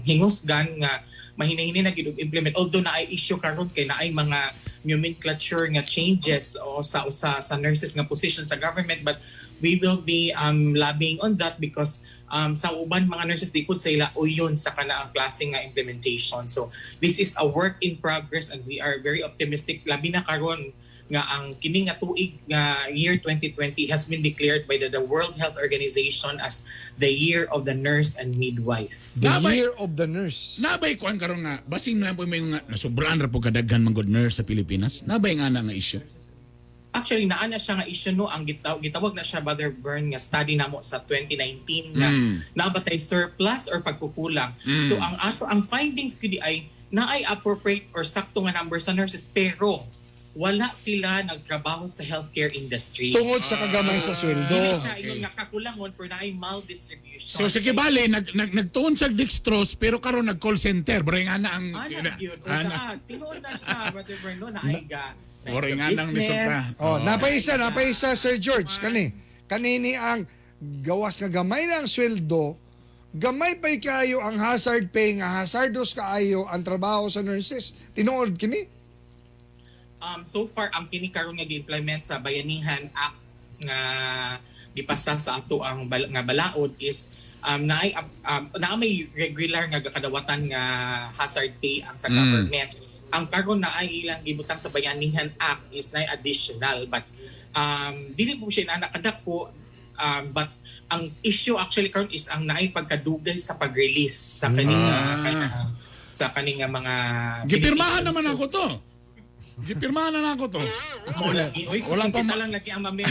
hingusgan nga mahinahini na gid og implement, although naay issue karon kay naay mga nomenclature nga changes o sa usa sa nurses nga position sa government, but we will be lobbying on that because sa uban mga nurses di pud sila uyon sa kana ang klase nga implementation. So this is a work in progress and we are very optimistic, labi na karon nga ang kini nga tuig nga year 2020 has been declared by the World Health Organization as the year of the nurse and midwife. The Nabay- year of the nurse. Nabay kuan karon nga basing na po may nga nasobraan ra po kadaghan man good nurse sa Pilipinas. Nabay nga na nga issue? Actually, naa na siya nga issue, no? Ang gitawag na siya, Brother Bern, nga study namo sa 2019 nga naa ba tay surplus or pagkukulang. So ang ato ang findings gud ay naay appropriate or sakto nga number sa nurses pero wala sila nagtrabaho sa healthcare industry. Tungod sa kagamay sa sweldo. Dili siya ingon nga kakulangon pero naay maldistribution. So sige, bale nag nag nagtuon sa dextrose pero karon nag call center. Bray nga na ang Ana yun. O Ana. da, tinuod na siya, Brother Bern, no? Naay ga. Ora nga nang resulta. Oh, napaisa, Sir George, kani. Kanini ang gawas nga gamay na ang sweldo, gamay pa'y kaayo ang hazard pay nga hazardous kaayo ang trabaho sa nurses. Tinuod kini? So far ang kini karon nga gi-implement sa Bayanihan Act nga gipasa sa ato ang nga balaod is naay may regular nga kadawatan nga hazard pay ang sa government. Ang karon na ay ilang gibutang sa Bayanihan Act is naay additional, but dili po siya na kadako, but ang issue actually karon is ang naay pagkadugay sa pag-release sa kaning sa kaning nga mga Gipirmahan beneficiaries. naman ako to. Gipirmahan na ako to. Mao lagi. Oy, Wala wala pa pa lang lagi ang mamema.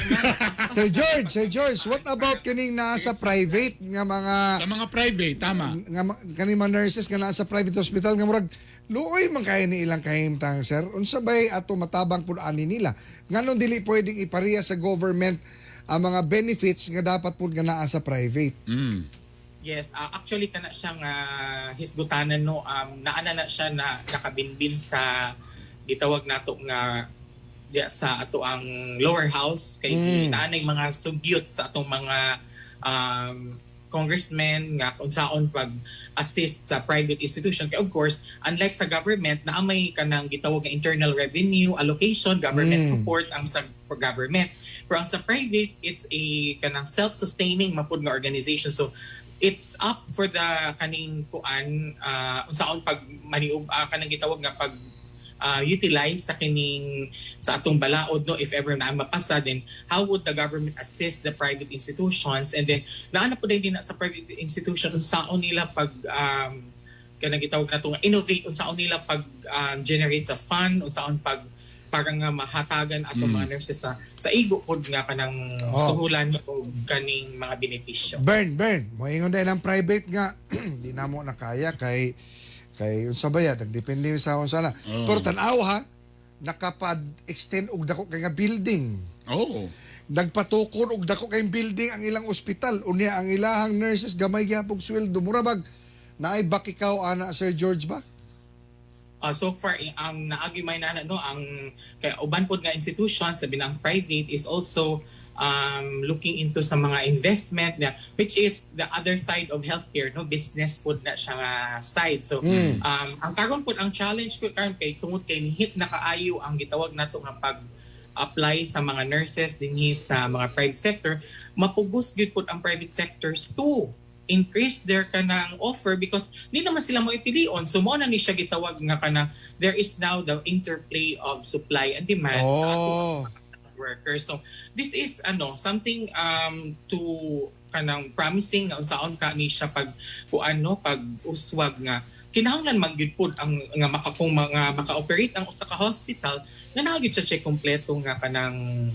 Sir George, Sir George, what about kining nasa private nga mga Sa mga private, tama. Nga kaning mga nurses nga nasa private hospital nga murag luoy man kay ni ilang kahimtang, sir? Unsa bay ato matabang pud ani nila? Nganong dili pwedeng ipareha sa government ang mga benefits nga dapat pud nga naa sa private? Yes, actually kana siya nga hisgutanan, no, naana na siya na nakabinbin sa gitawag nato nga diya sa ato ang lower house kay naanay mga sugyot sa atong mga congressmen nga unsaon pag assist sa private institution kay of course, unlike sa government na may kanang gitawag nga internal revenue allocation, government support ang sa government, pero ang sa private, it's a kanang self-sustaining mapud nga organization. So it's up for the kaning kuan, unsaon pag maniub, kanang gitawag nga pag utilize sa kining sa atong balaod, no? If ever na mapasa, then how would the government assist the private institutions? And then naa na po din na sa private institution unsaon nila pag kanang gitawag nato nga innovate, unsaon nila pag generate sa fund, unsaon pag para nga mahatagan atong mga nurses sa igo pod nga kanang suhulan o kaning mga benepisyo. Bern, Bern, moingon din ang private nga di na mo na kaya kay unsa ba ya, nagdepende sa unsa na. Pero tan-aw ha, nakapad-extend og dako kay nga building. Nagpatukod og dako kay building ang ilang ospital. Unya ang ilahang nurses gamay gyapon sweldo. Mura bag naay bakikaw ana, Sir George ba? So far eh, ang naagi may nana, no, ang kay uban pod nga institutions, sabi na ang private is also looking into sa mga investment na which is the other side of healthcare, no? Business pod na siya nga side. So ang karon pod ang challenge ko karon kay tungod kay hit na kaayo ang gitawag nato nga pag apply sa mga nurses dinhi sa mga private sector, mapugos gyud pod ang private sectors to increase their kanang offer because di naman sila mo ipilion. So mo na ni siya gitawag nga kanang there is now the interplay of supply and demand sa atong workers. So this is ano, something to kanang promising nga unsaon ka ni siya pag kuan, no, pag uswag nga kinahanglan man gyud pud ang nga maka kung mga maka-operate ang usa ka hospital nga naa gyud siya kompleto nga kanang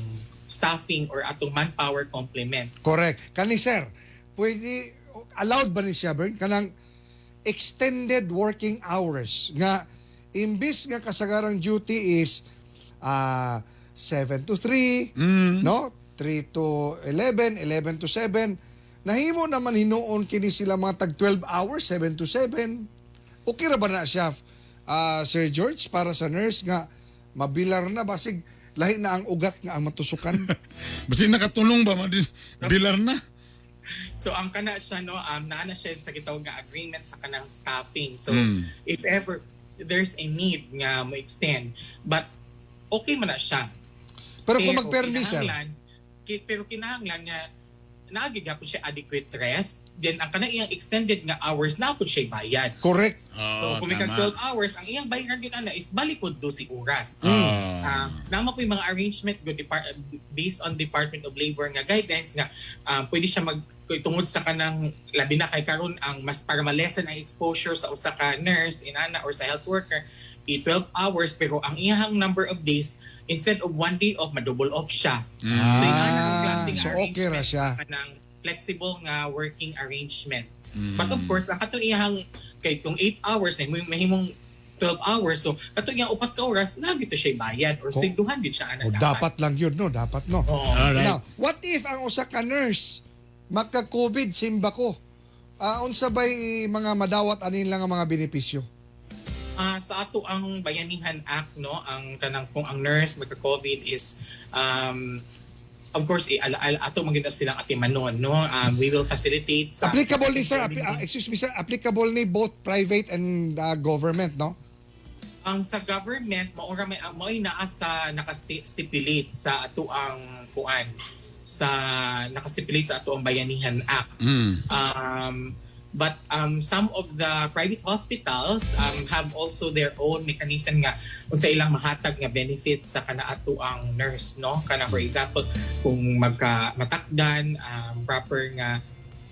staffing or atong manpower complement. Correct. Kani sir, pwede, allowed ba ni siya, Bern, kanang extended working hours nga imbis nga kasagarang duty is 7 to 3, no? 3 to 11, 11 to 7. Nahimo naman hinuon kini sila mga tag 12 hours, 7 to 7. Okay ra ba na siya, Sir George, para sa nurse nga mabilar na, basig lahi na ang ugat nga ang matusukan? Basi nakatulong ba bilar na. So ang kana siya, no, naa na siya sa gitawag nga agreement sa kanang staffing. So if ever there's a need nga mo extend, but okay man na siya. Pero kung magpermi, sir? Pero kinahanglan nga naa gihapon siya adequate rest, then ang kanang iyang extended nga hours na pud siya bayad. Correct. So kung may kag 12 hours, ang iyang bayaran gyud ana is bali pod 12 oras. Naa po yung mga arrangement go based on Department of Labor nga guidelines nga pwede siya mag tungod sa kanang labi na kay karon ang mas para ma-lessen ang exposure sa usa ka nurse inana or sa health worker i 12 hours, pero ang iyang number of days, instead of one day off, ma-double off siya. So inana ang klaseng So okay ra siya. Kanang flexible nga working arrangement. But of course, ang katong iyang kay kung 8 hours ay mahimong 12 hours, so katong iyang 4 ka oras na gito siya bayad or sigduhan gid siya ana. O, dapat lang yun, no? Dapat, no? Oo. Alright. Now, what if ang usa ka nurse maka-COVID, simba ko? Unsa bay mga madawat anin lang ang mga benepisyo? Sa ato ang Bayanihan Act, no, ang kanang kung ang nurse magka-COVID is of course ato man gyud na silang atimanon, no, we will facilitate sa Applicable ni sir, excuse me sir, applicable ni both private and government, no? Ang sa government mao ra may mao'y naa sa naka-stipulate sa ato ang kuan sa naka-stipulate sa ato ang Bayanihan Act. But some of the private hospitals have also their own mechanism nga unsa ilang mahatag nga benefit sa kana ato ang nurse, no, kana for example kung magka matakdan proper nga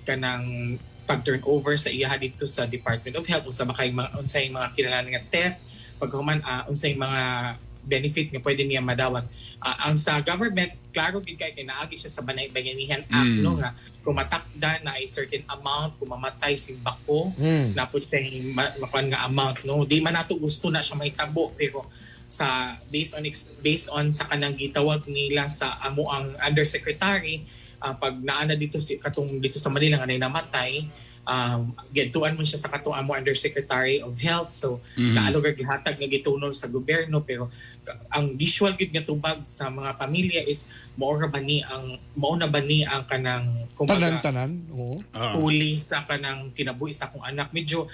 kanang pag turnover sa iyaha dito sa Department of Health, unsa ba kay mga unsay mga kinahanglan nga test paghuman, unsay mga benefit nga pwede niya madawat. Ang sa government, klaro gid kay naagi siya sa Bayanihan Act, no, nga kung matakda na a certain amount kung mamatay simbako, napud kay makuan nga amount, no. Di man nato gusto na siya mahitabo, pero sa based on sa kanang gitawag nila sa amo ang undersecretary, pag naana dito si katong dito sa Manila nga nay namatay, gidtuan mo siya sa katong amo undersecretary of health, so naalog gihatag nga gitunol sa gobyerno. Pero ang visual gid nga tubag sa mga pamilya is mao na ba ni ang kanang kumbaga, Tanan-tanan. Oo. Huli sa kanang kinabuhi sa akong anak. Medyo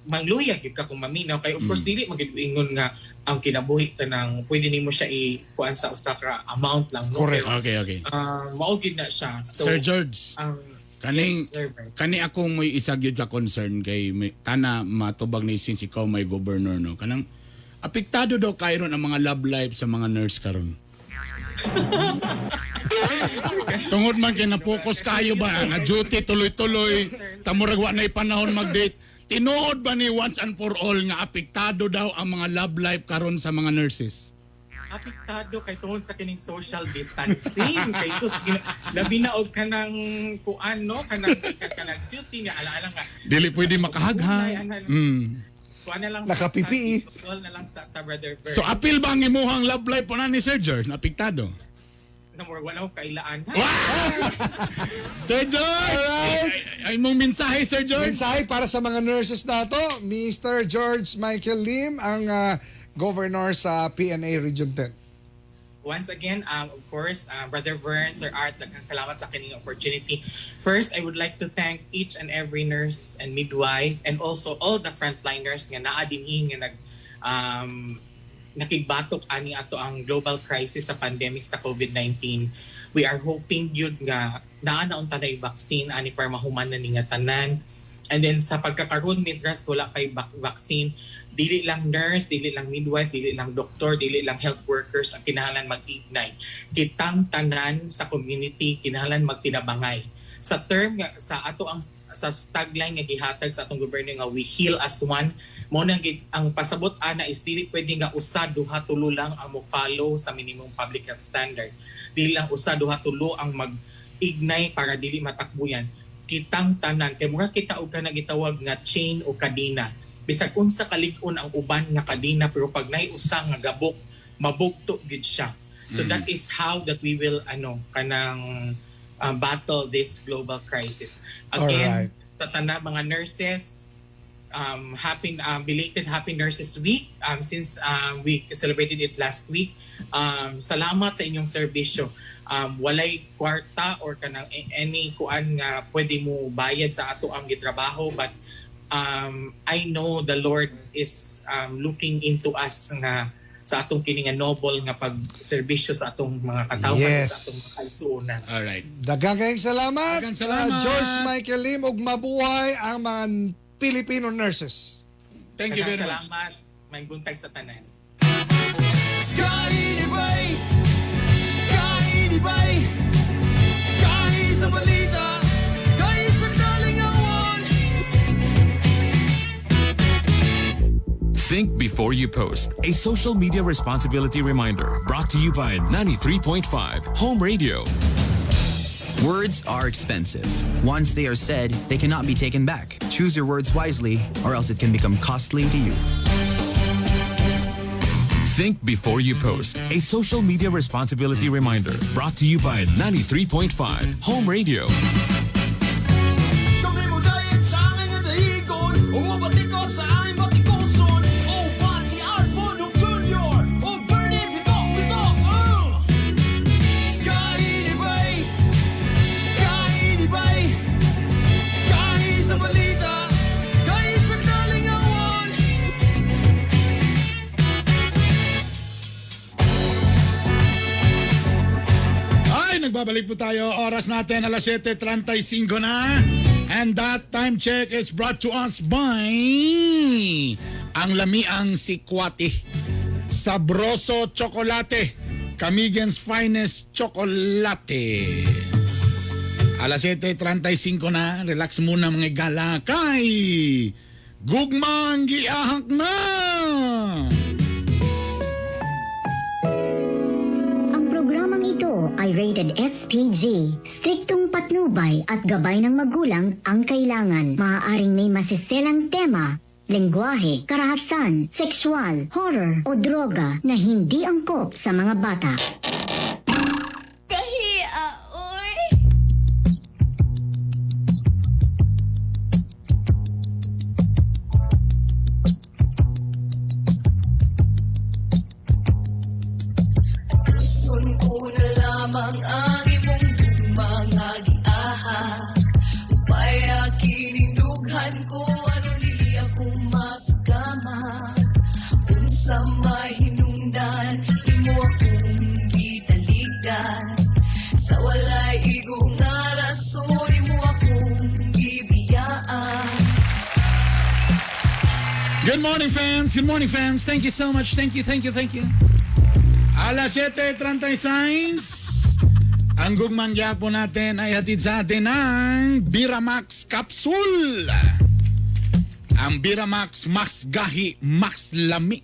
mangluya gyud ka kung maminaw kay of course dili magyud ingon nga ang kinabuhi kanang pwede nimo siya i-kuan sa usa ka amount lang, no. Correct. Pero, Okay. mao gyud na siya. So Sir George, ang kaning Yes, sir, Bert. kani akong may isa gyud ka concern kay may, tana matubag ni since ikaw may governor, no, kanang apektado daw kayron ang mga love life sa mga nurse karon tungod man kay na-focus kayo ba nga duty tuloy-tuloy, tamurag wa nay panahon mag-date. Tinuod ba ni once and for all nga apektado daw ang mga love life karon sa mga nurses? Apektado kay tungod sa kining social distancing kay sus labi na og kanang kuan, no, kanang kanang duty nga ala-ala nga Dili pwede makahaghag. Kuan na lang Naka-PPE. Sa, na lang sa ta, Brother Bert. So apil ba ang imuhang love life po na ni Sir George na apektado? Na more wala ko kailaan ha. Sir George! Ay, mong mensahe, Sir George? Mensahe para sa mga nurses nato, Mr. George Michael Lim, ang governor sa PNA Region 10. Once again, of course, Brother Vern, Sir Arts, daghang salamat sa kining opportunity. First, I would like to thank each and every nurse and midwife and also all the frontliners nga naa dinhi nga nag nakigbatok ani ato ang global crisis sa pandemic sa COVID-19. We are hoping gyud nga naa na unta na vaccine ani para mahuman na ni nga tanan. And then sa pagkakaroon mientras wala pay vaccine, dili lang nurse, dili lang midwife, dili lang doktor, dili lang health workers ang kinahanglan mag-ignite. Kitang tanan sa community kinahanglan magtinabangay. Sa term nga sa ato ang sa tagline nga gihatag sa atong gobyerno nga we heal as one, mo nang ang pasabot ana is dili pwede nga usa, duha, tulo lang ang mo follow sa minimum public health standard. Dili lang usa, duha, tulo ang mag-ignite para dili matakbuyan. Kitang tanan kay mura kita og kana gitawag nga chain o kadena. Bisag unsa kalig-on ang uban nga kadena, pero pag nay usa nga gabok, mabugto gid siya. So that is how that we will ano kanang battle this global crisis. Again, sa tanan mga nurses, happy belated Happy Nurses Week, since we celebrated it last week. Salamat sa inyong serbisyo. Walay kwarta or kanang any kuan nga pwede mo bayad sa ato ang gitrabaho, but I know the Lord is looking into us nga sa atong kini nga noble nga pagserbisyo sa atong mga katawhan, sa atong mga kaigsuonan. All right. Daghang kayong salamat. Daghang salamat. George Michael Lim, ug mabuhay ang mga Filipino nurses. Thank you Daghang very much. salamat. May buntag sa tanan. Kainibay! Kainibay! Kahi sa balita, kahi sa kalingawan. Think before you post. A social media responsibility reminder brought to you by 93.5 Home Radio. Words are expensive. Once they are said, they cannot be taken back. Choose your words wisely, or else it can become costly to you. Think before you post. A social media responsibility reminder brought to you by 93.5 Home Radio. Kami mo dayat sa aming dahigon, umabati ko sa aming batikuson. Oh, Pati Art Bonok Jr. Oh, Bernie Bitok Bitok. Kainibay! Kainibay! Kahi sa balita, kahi sa kalingawan. Ay, nagbabalik po tayo. Oras natin, alas 7:35 na. And that time check is brought to us by ang lamiang sikwati. Sabroso Chocolate. Camiguin's finest chocolate. Alas 7:35 na. Relax muna mga gala. Kay Gugmang Giahak na! Ang programang ito ay rated SPG. Striktong patnubay at gabay ng magulang ang kailangan. Maaaring may masiselang tema, lengguwahe, karahasan, sexual, horror o droga na hindi angkop sa mga bata. Kahiya, oy. Tuson ko na lamang ang imong mga giahak. Upaya kining dughan ko, aron dili ako masugama. Unsa mahinungdan, imo akong gitaligdan. Sa walay igo nga rason, imo akong gibiyaan. Good morning, fans. Good morning, fans. Thank you so much. Thank you, thank you, thank you. Alas 7:36. Ang gugmang po natin ay hatid sa atin ng Biramax Capsule. Ang Biramax Max Gahi Max Lami.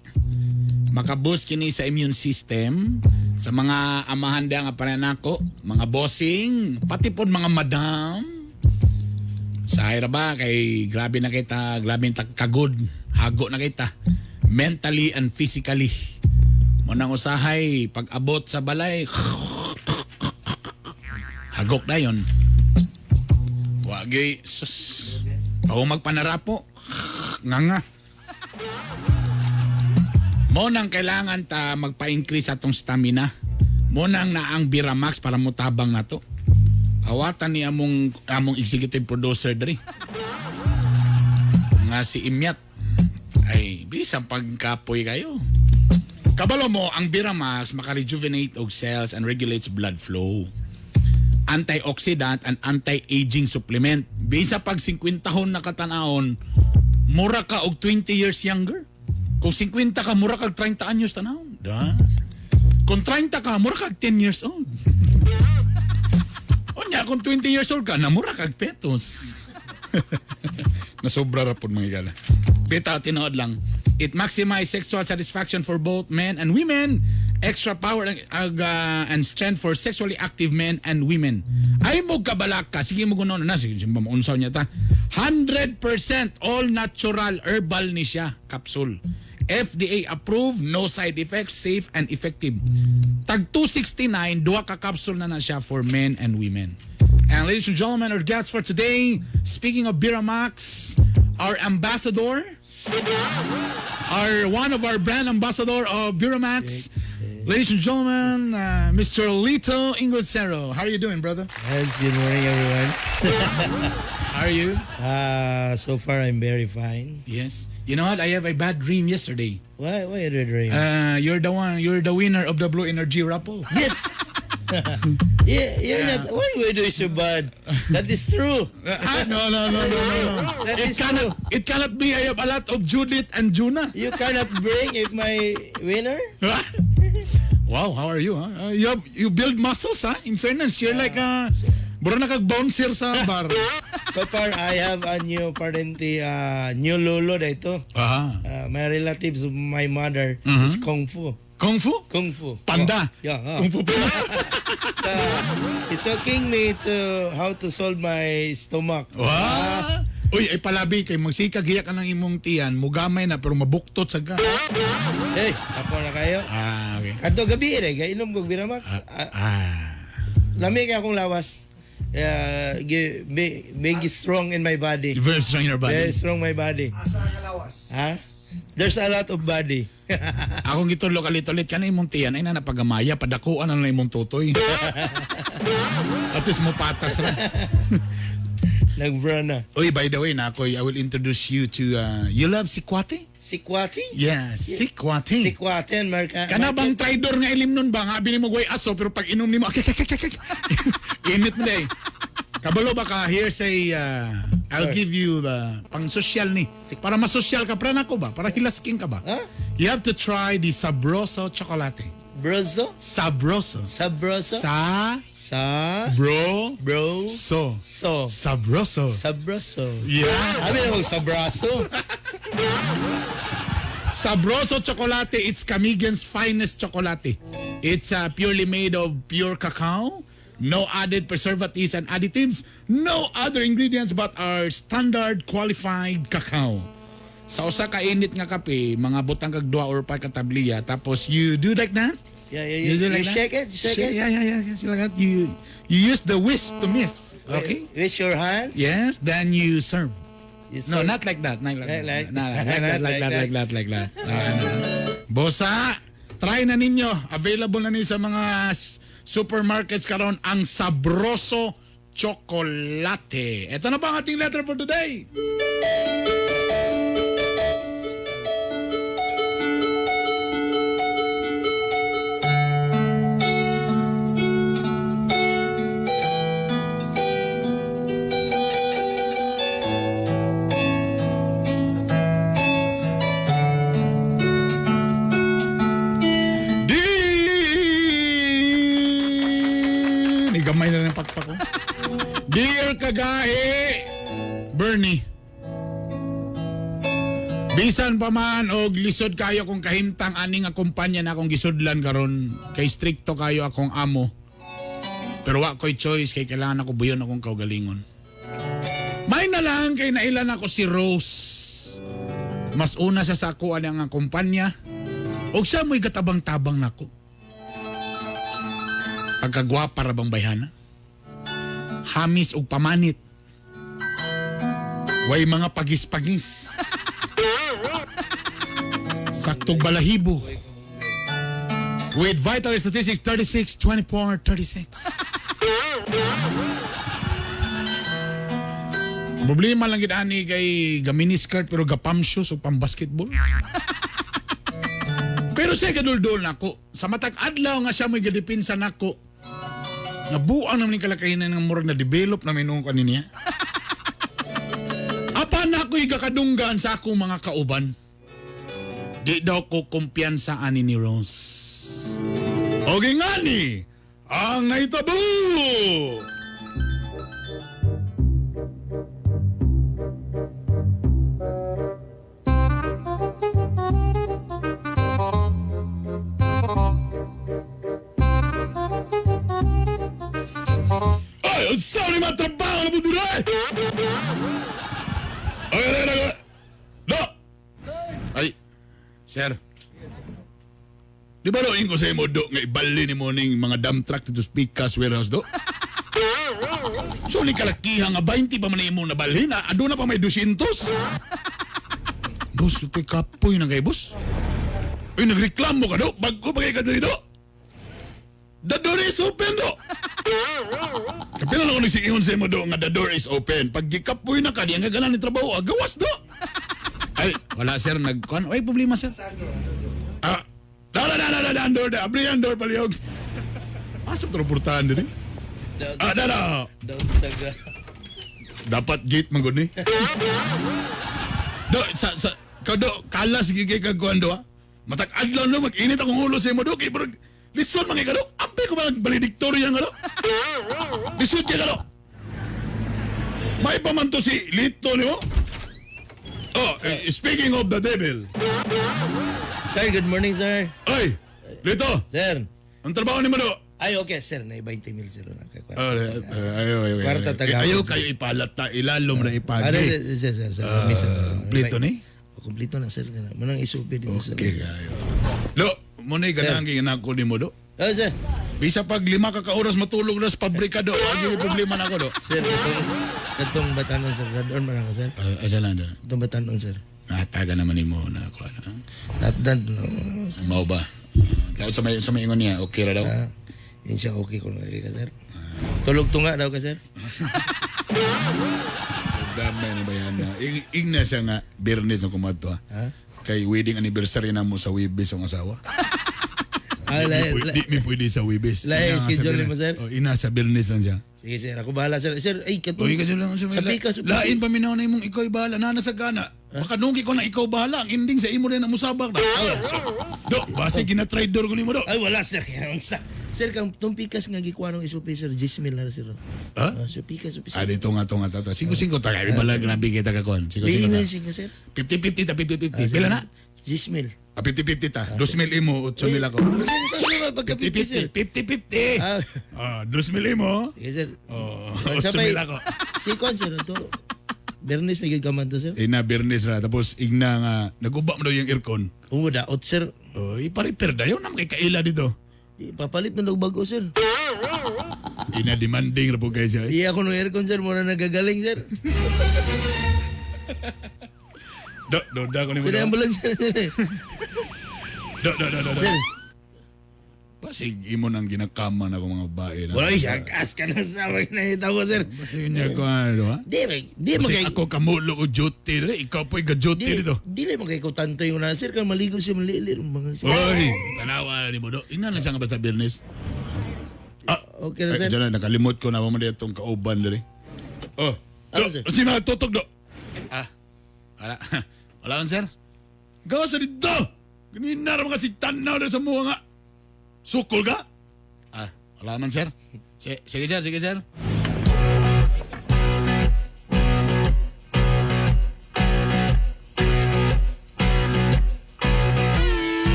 Makaboost kini sa immune system sa mga amahan nga paranako, mga bossing, pati pod mga madam. Sa ra ba kay grabe na kita, grabe ta kagod, hago na kita mentally and physically. Mo nang usahay pag abot sa balay, hagok na yon. Wagi sus. Ako magpanarapo. Nga nga. Mo nang kailangan ta magpa-increase atong stamina. Mo nang naang Biramax para motabang nato. Awatan ni among among executive producer diri. Nga si Imyat. Ay, bisan pagkapoy kayo. Kabalo mo, ang Biramax maka-rejuvenate og cells and regulates blood flow. Antioxidant and anti-aging supplement. Bisa pag 50 hon na katanahon, mura ka og 20 years younger. Kung 50 ka, mura kag 30 anyos tanahon. Da? Kung 30 ka, mura kag 10 years old. Unya, kung 20 years old ka, namura kag petos. Nasobra ra pod mga igala. Bita, tinuod lang. It maximizes sexual satisfaction for both men and women. Extra power and strength for sexually active men and women. Ay mo kabalaka. Sige mo gunon na. Sige, simba mo unsaw niya ta. 100% all natural herbal ni siya. Capsule. FDA approved, no side effects, safe and effective. Tag 269, duha ka capsule na na siya for men and women. And ladies and gentlemen, our guest for today, speaking of Biramax, our ambassador, our one of our brand ambassador of Biramax, ladies and gentlemen, Mr. Lito Inglesero. How are you doing, brother? Yes, good morning, everyone. How are you? So far, I'm very fine. Yes. You know what? I have a bad dream yesterday. Why? Why the dream? You're the one. You're the winner of the Blue Energy raffle. Yes. Yeah, you're not. Why would you so bad? That is true. No. That It is cannot. true. It cannot be. I have a lot of Judith and Juna. You cannot bring if my winner. Wow, how are you? Huh? You build muscles, huh? In fairness, you're like a bro na kag bouncer sa bar. So far, I have a new parente, new lolo dito. Ah. My relatives, my mother is Kung Fu. Kung Fu? Kung Fu. Panda. Oh, yeah. Kung Fu Panda. So, it's talking me to how to solve my stomach. Wow. Uy, ay palabi kay magsikag hiya ka ng imong tiyan, mugamay na pero mabuktot sa ka. Hey, ako na kayo. Ah, okay. Kadto gabi eh, gainom kog Biramax. Ah. Lami kay akong lawas. Big strong in my body. Very strong in your body. Very strong my body. Asa ang lawas? Ha? There's a lot of body. Akong gitulo kalit-ulit ka na imong tiyan ay na napagamaya, padakuan na lang imong tutoy. At least mo patas ra. Nagbra na. Uy, by the way, Nakoy, I will introduce you to, you love sikwate? Sikwate? Yeah, sikwate. Sikwate and marka. Kana bang traidor nga ilim nun ba? Nga abi nimo gway aso pero pag inom nimo akak akak akak. Init mo day. Kabalo ba ka here's a I'll give you the pang social ni. Para masosyal ka para nako ba? Para hilasking ka ba? Huh? You have to try the Sabroso chocolate. Broso? Sabroso. Sabroso? Sa Sa bro bro so so Sabroso. Sabroso. Yeah. Abi na mag sabraso. Sabroso chocolate, it's Camigan's finest chocolate. It's purely made of pure cacao, no added preservatives and additives, no other ingredients but our standard qualified cacao. Sa usa ka init nga kape, mga butang kag duha or pa ka tabliya, tapos you do like that? Yeah. You You, do like you that? shake it, you shake it. Yeah. See like that. You use the whisk to mix. Okay? With your hands? Yes, then you serve. You No, serve. not like that. Not like that. Like- No, like that, like that, like that, like that. Ano. Bosa, try na ninyo. Available na ninyo sa mga supermarkets karon ang Sabroso Chocolate. Ito na ba ang ating letter for today? Di! Gamay na ng pakpak ko. Dear Kagahe, Bernie. Bisan pa man og lisod kayo kung kahimtang ani nga kumpanya na akong gisudlan karon kay strikto kayo akong amo. Pero wa ko'y choice kay kailangan ako buyon akong kaugalingon. May na lang kay nailan ako si Rose. Mas una siya sa ako ani nga kumpanya. Og siya mo'y gatabang-tabang nako. Pagkagwapa ra bang bayhana? Hamis og pamanit. Way mga pagis-pagis. Saktog balahibo. With vital statistics 36, 24, 36. Problema lang gid ani kay ga miniskirt pero ga pump shoes o pang basketball. Pero Pero siya gaduldol nako. Sa matag adlaw nga siya mo'y gadipinsa nako. Nabuang naman yung kalakahinan ng murag na develop namin noong kanin niya. Apan ako'y gakadunggan sa akong mga kauban. Di daw ko kumpiyansa ani ni Rose. Okay nga ni, ang naitabo! Ay, ang sorry mga trabaho na mo dito eh! Ay, ay, ay, ay, Do! Ay, sir. Di ba do, ingo sa imo do, nga ibali ni mo ning mga dump truck dito sa Picas warehouse do? So, ni kalakihan nga 20 pa man imo nabalhin, ah, aduna pa may 200. Boss, kay kapoy na kay boss. Uy, nagreklamo ka do, bago pa kay ka diri do. The door is open do. Kapila na ako nagsiingon sa imo do nga the door is open. Pag gikapoy na ka, di ang gaganan ni trabaho, ah, gawas do. Ay, wala sir, nagkuan. Ay, problema sir. Ah, da da da da da da door da. Abri ang door palihog. Asa to portahan diri? Ah, da da. Taga. Dapat gate man gud ni. Do sa sa ka do kalas gigay kag kuan do. ah. Matag adlaw no mag-init akong ulo sa imo do kay murag lisod man kay ka do. Ape ko man valedictorian ka do. Lisod kay ka do. May pa man to si Lito nimo. Oh, eh, speaking of the devil. Sir, good morning, sir. Ay, Lito. Sir. Ang trabaho ni mo do? Ay, okay, sir. Na 20 mil, sir. Oh, eh, ayo ayo. ayo. Kwarta taga- Ayaw kayo ipalata, ilalom na Ah, ipagi. sir, sir, sir. Ah, Sir. Kompleto ni? Oh, Kompleto na, sir. Manang isupi dito, sir. Okay, kayo. Do, mo na ganang ginako ni mo do. Oh, sir. Bisa pag 5 ka ka oras matulog na sa pabrika do, wag yung problema na ako do. Sir, katong batanon, sir. Radon man ako, sir. Asa lang doon. Katong batanon, sir. Nataga naman nimo na ako ano. Natdan. No. Mao ba? Tawag sa may ingon niya, okay ra daw. Ah, yun siya okay kung okay ka, sir. Tulog tunga daw ka, sir. Dami na ba yan? Ing na siya nga, Biyernes na kumadto ha. Kay wedding anniversary na mo sa Webes ang asawa. Ah, Di mi di mi pwede sa Webes. Lahi, Ina nga sa schedule Biyernes. mo, sir? Oh, ina sa Biyernes lang siya. Sige, sir. Ako bahala, sir. Sir, ay, katong... Uy, kasi lang sa Sa Pikas. Lain pa minaw na imong ikaw bahala na sa gana. Baka nungki ko na ikaw bahala ang ending sa imo rin ang musabak na. Do, base gina-trader ko nimo do. Ay, wala, sir. Unsa? Sir, kang tong pikas nga gikuha ng isupi, sir. 10 mil na, sir. Ha? Ah, so, pikas, supi, sir. Ah, dito nga to nga to. 5-5 ta kay bala grabe kita ka kon. 5-5 Di ta. na, sige, sir. 50-50 ta 50-50. Ah, sir. Pila na? 10 mil. Ah, 50-50 ta. 2,000 imo, 8,000 ako. Sir, sir, pagka 50, sir. 50-50. Ah, Ah, 2,000 imo. sige, sir. Oh, Sa may- 8,000 ako. Si Kon, sir, ito. Bernes na gyud ka man to, sir. Ina Bernes ra tapos igna nga naguba mo daw yung aircon. Oo, daot, sir. Oh, ipa-repair dayon na makikaila dito. Di, Papalit na og bago, sir. Ina demanding ra po kayo siya. Iya ako no aircon, sir. Mura nagagaling, sir. Do, do, do, ko ni mo. Sir, do. ambulance, sir. Do, do, do, do, do. Sir. Basig imo nang ginakama na akong mga babae na. Uy, agas ka na sa mga nahita ko, sir. Basig niya ko ano, ha? Di, di Basig magay... ako kamulo o duty dire, ikaw po'y ga-duty Di, dito. dili magay ko tanto yung na, sir. Kang maligo siya, malili. Mga sir. Uy, tanawa na ni mo do. Ina lang siya nga basta Biyernes. Ah, Okay na, ay, sir. dyan na, nakalimot ko na mo man itong kauban dire. Oh, do, Ano, sir? sino tutok do? Ah, wala. Wala man, sir. Gawa sa dito! Ganina ra mga tanaw na sa muha nga. Sukol ka? Ah, wala man, sir. Sige, sir, sige, sir.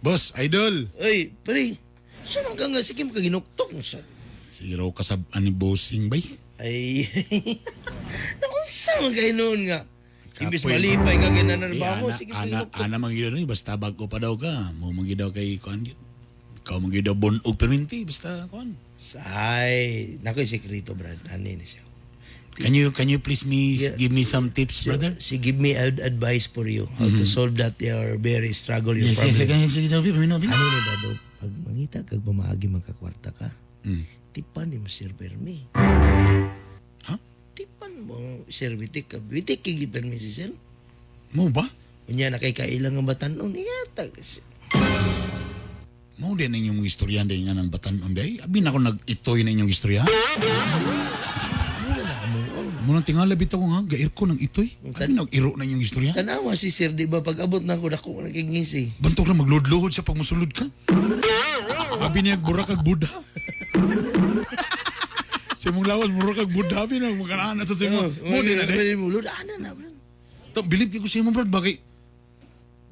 Boss, idol. Uy, pre. Saan ang ka nga? Sige, makaginuktok mo, sir. Zero ka sa ani bossing bay. Ay, naku, saan kayo noon nga? Imbis Kapoy. malipay ka, ginanan Eh, ba ako? ana, Sige, ana, ginuktok. ana man gyud ni basta bago pa daw ka. Mo man gyud daw kay kuan gyud. Ikaw man gyud daw bonog perminti basta kuan. Ay, naku, sekreto, Brad. Ano yun siya? Can you please me give me some tips, brother? She give me advice for you how to solve that your very struggle, your problem. Yes, yes. Ano ni ba do? Pag mangita kag pamaagi magkakwarta ka, tipan ni mo Sir Bermi. Ha? Tipan mo Sir Bitik ka. Bitik kay gipermi si Sir. Mo ba? Unya na kay kailang ang batanon niya. Mo din ang inyong istorya din nga ng batanon day. Abi na ako nag-itoy na inyong istorya. Mo nang tingala bitaw ko nga, gair ko ng itoy. Abi nag-iro na inyong istorya. Tanawa si Sir, di ba? Pag abot na ako, dako na kay ngisi. Bantok na magludluhod siya pag musulod ka. Abi niya burak kag Buddha. Sa imong lawas, burak kag Buddha. Abi na, makanaan sa simo. Mo din na day. Mulod, ana na, bro. Bilib ko sa imo, brad, bagay.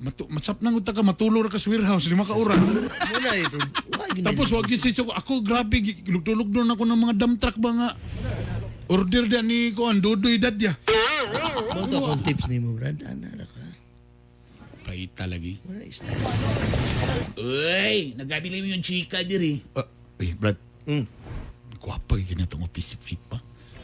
Matsap nang uta ka, matulog ra ka sa warehouse, 5 ka oras. Muna eh, bro. Tapos wag yun sa ako, grabe, tulog doon ako ng mga dump truck ba nga. Order da ni ko, ang dudoy dadya. Mo to akong tips ni mo, brad. Ana ra ka. Paita lagi. Wala style. Uy, nagabili mo yung chika diri. Uy, Brad. Gwapa yun na itong office plate pa.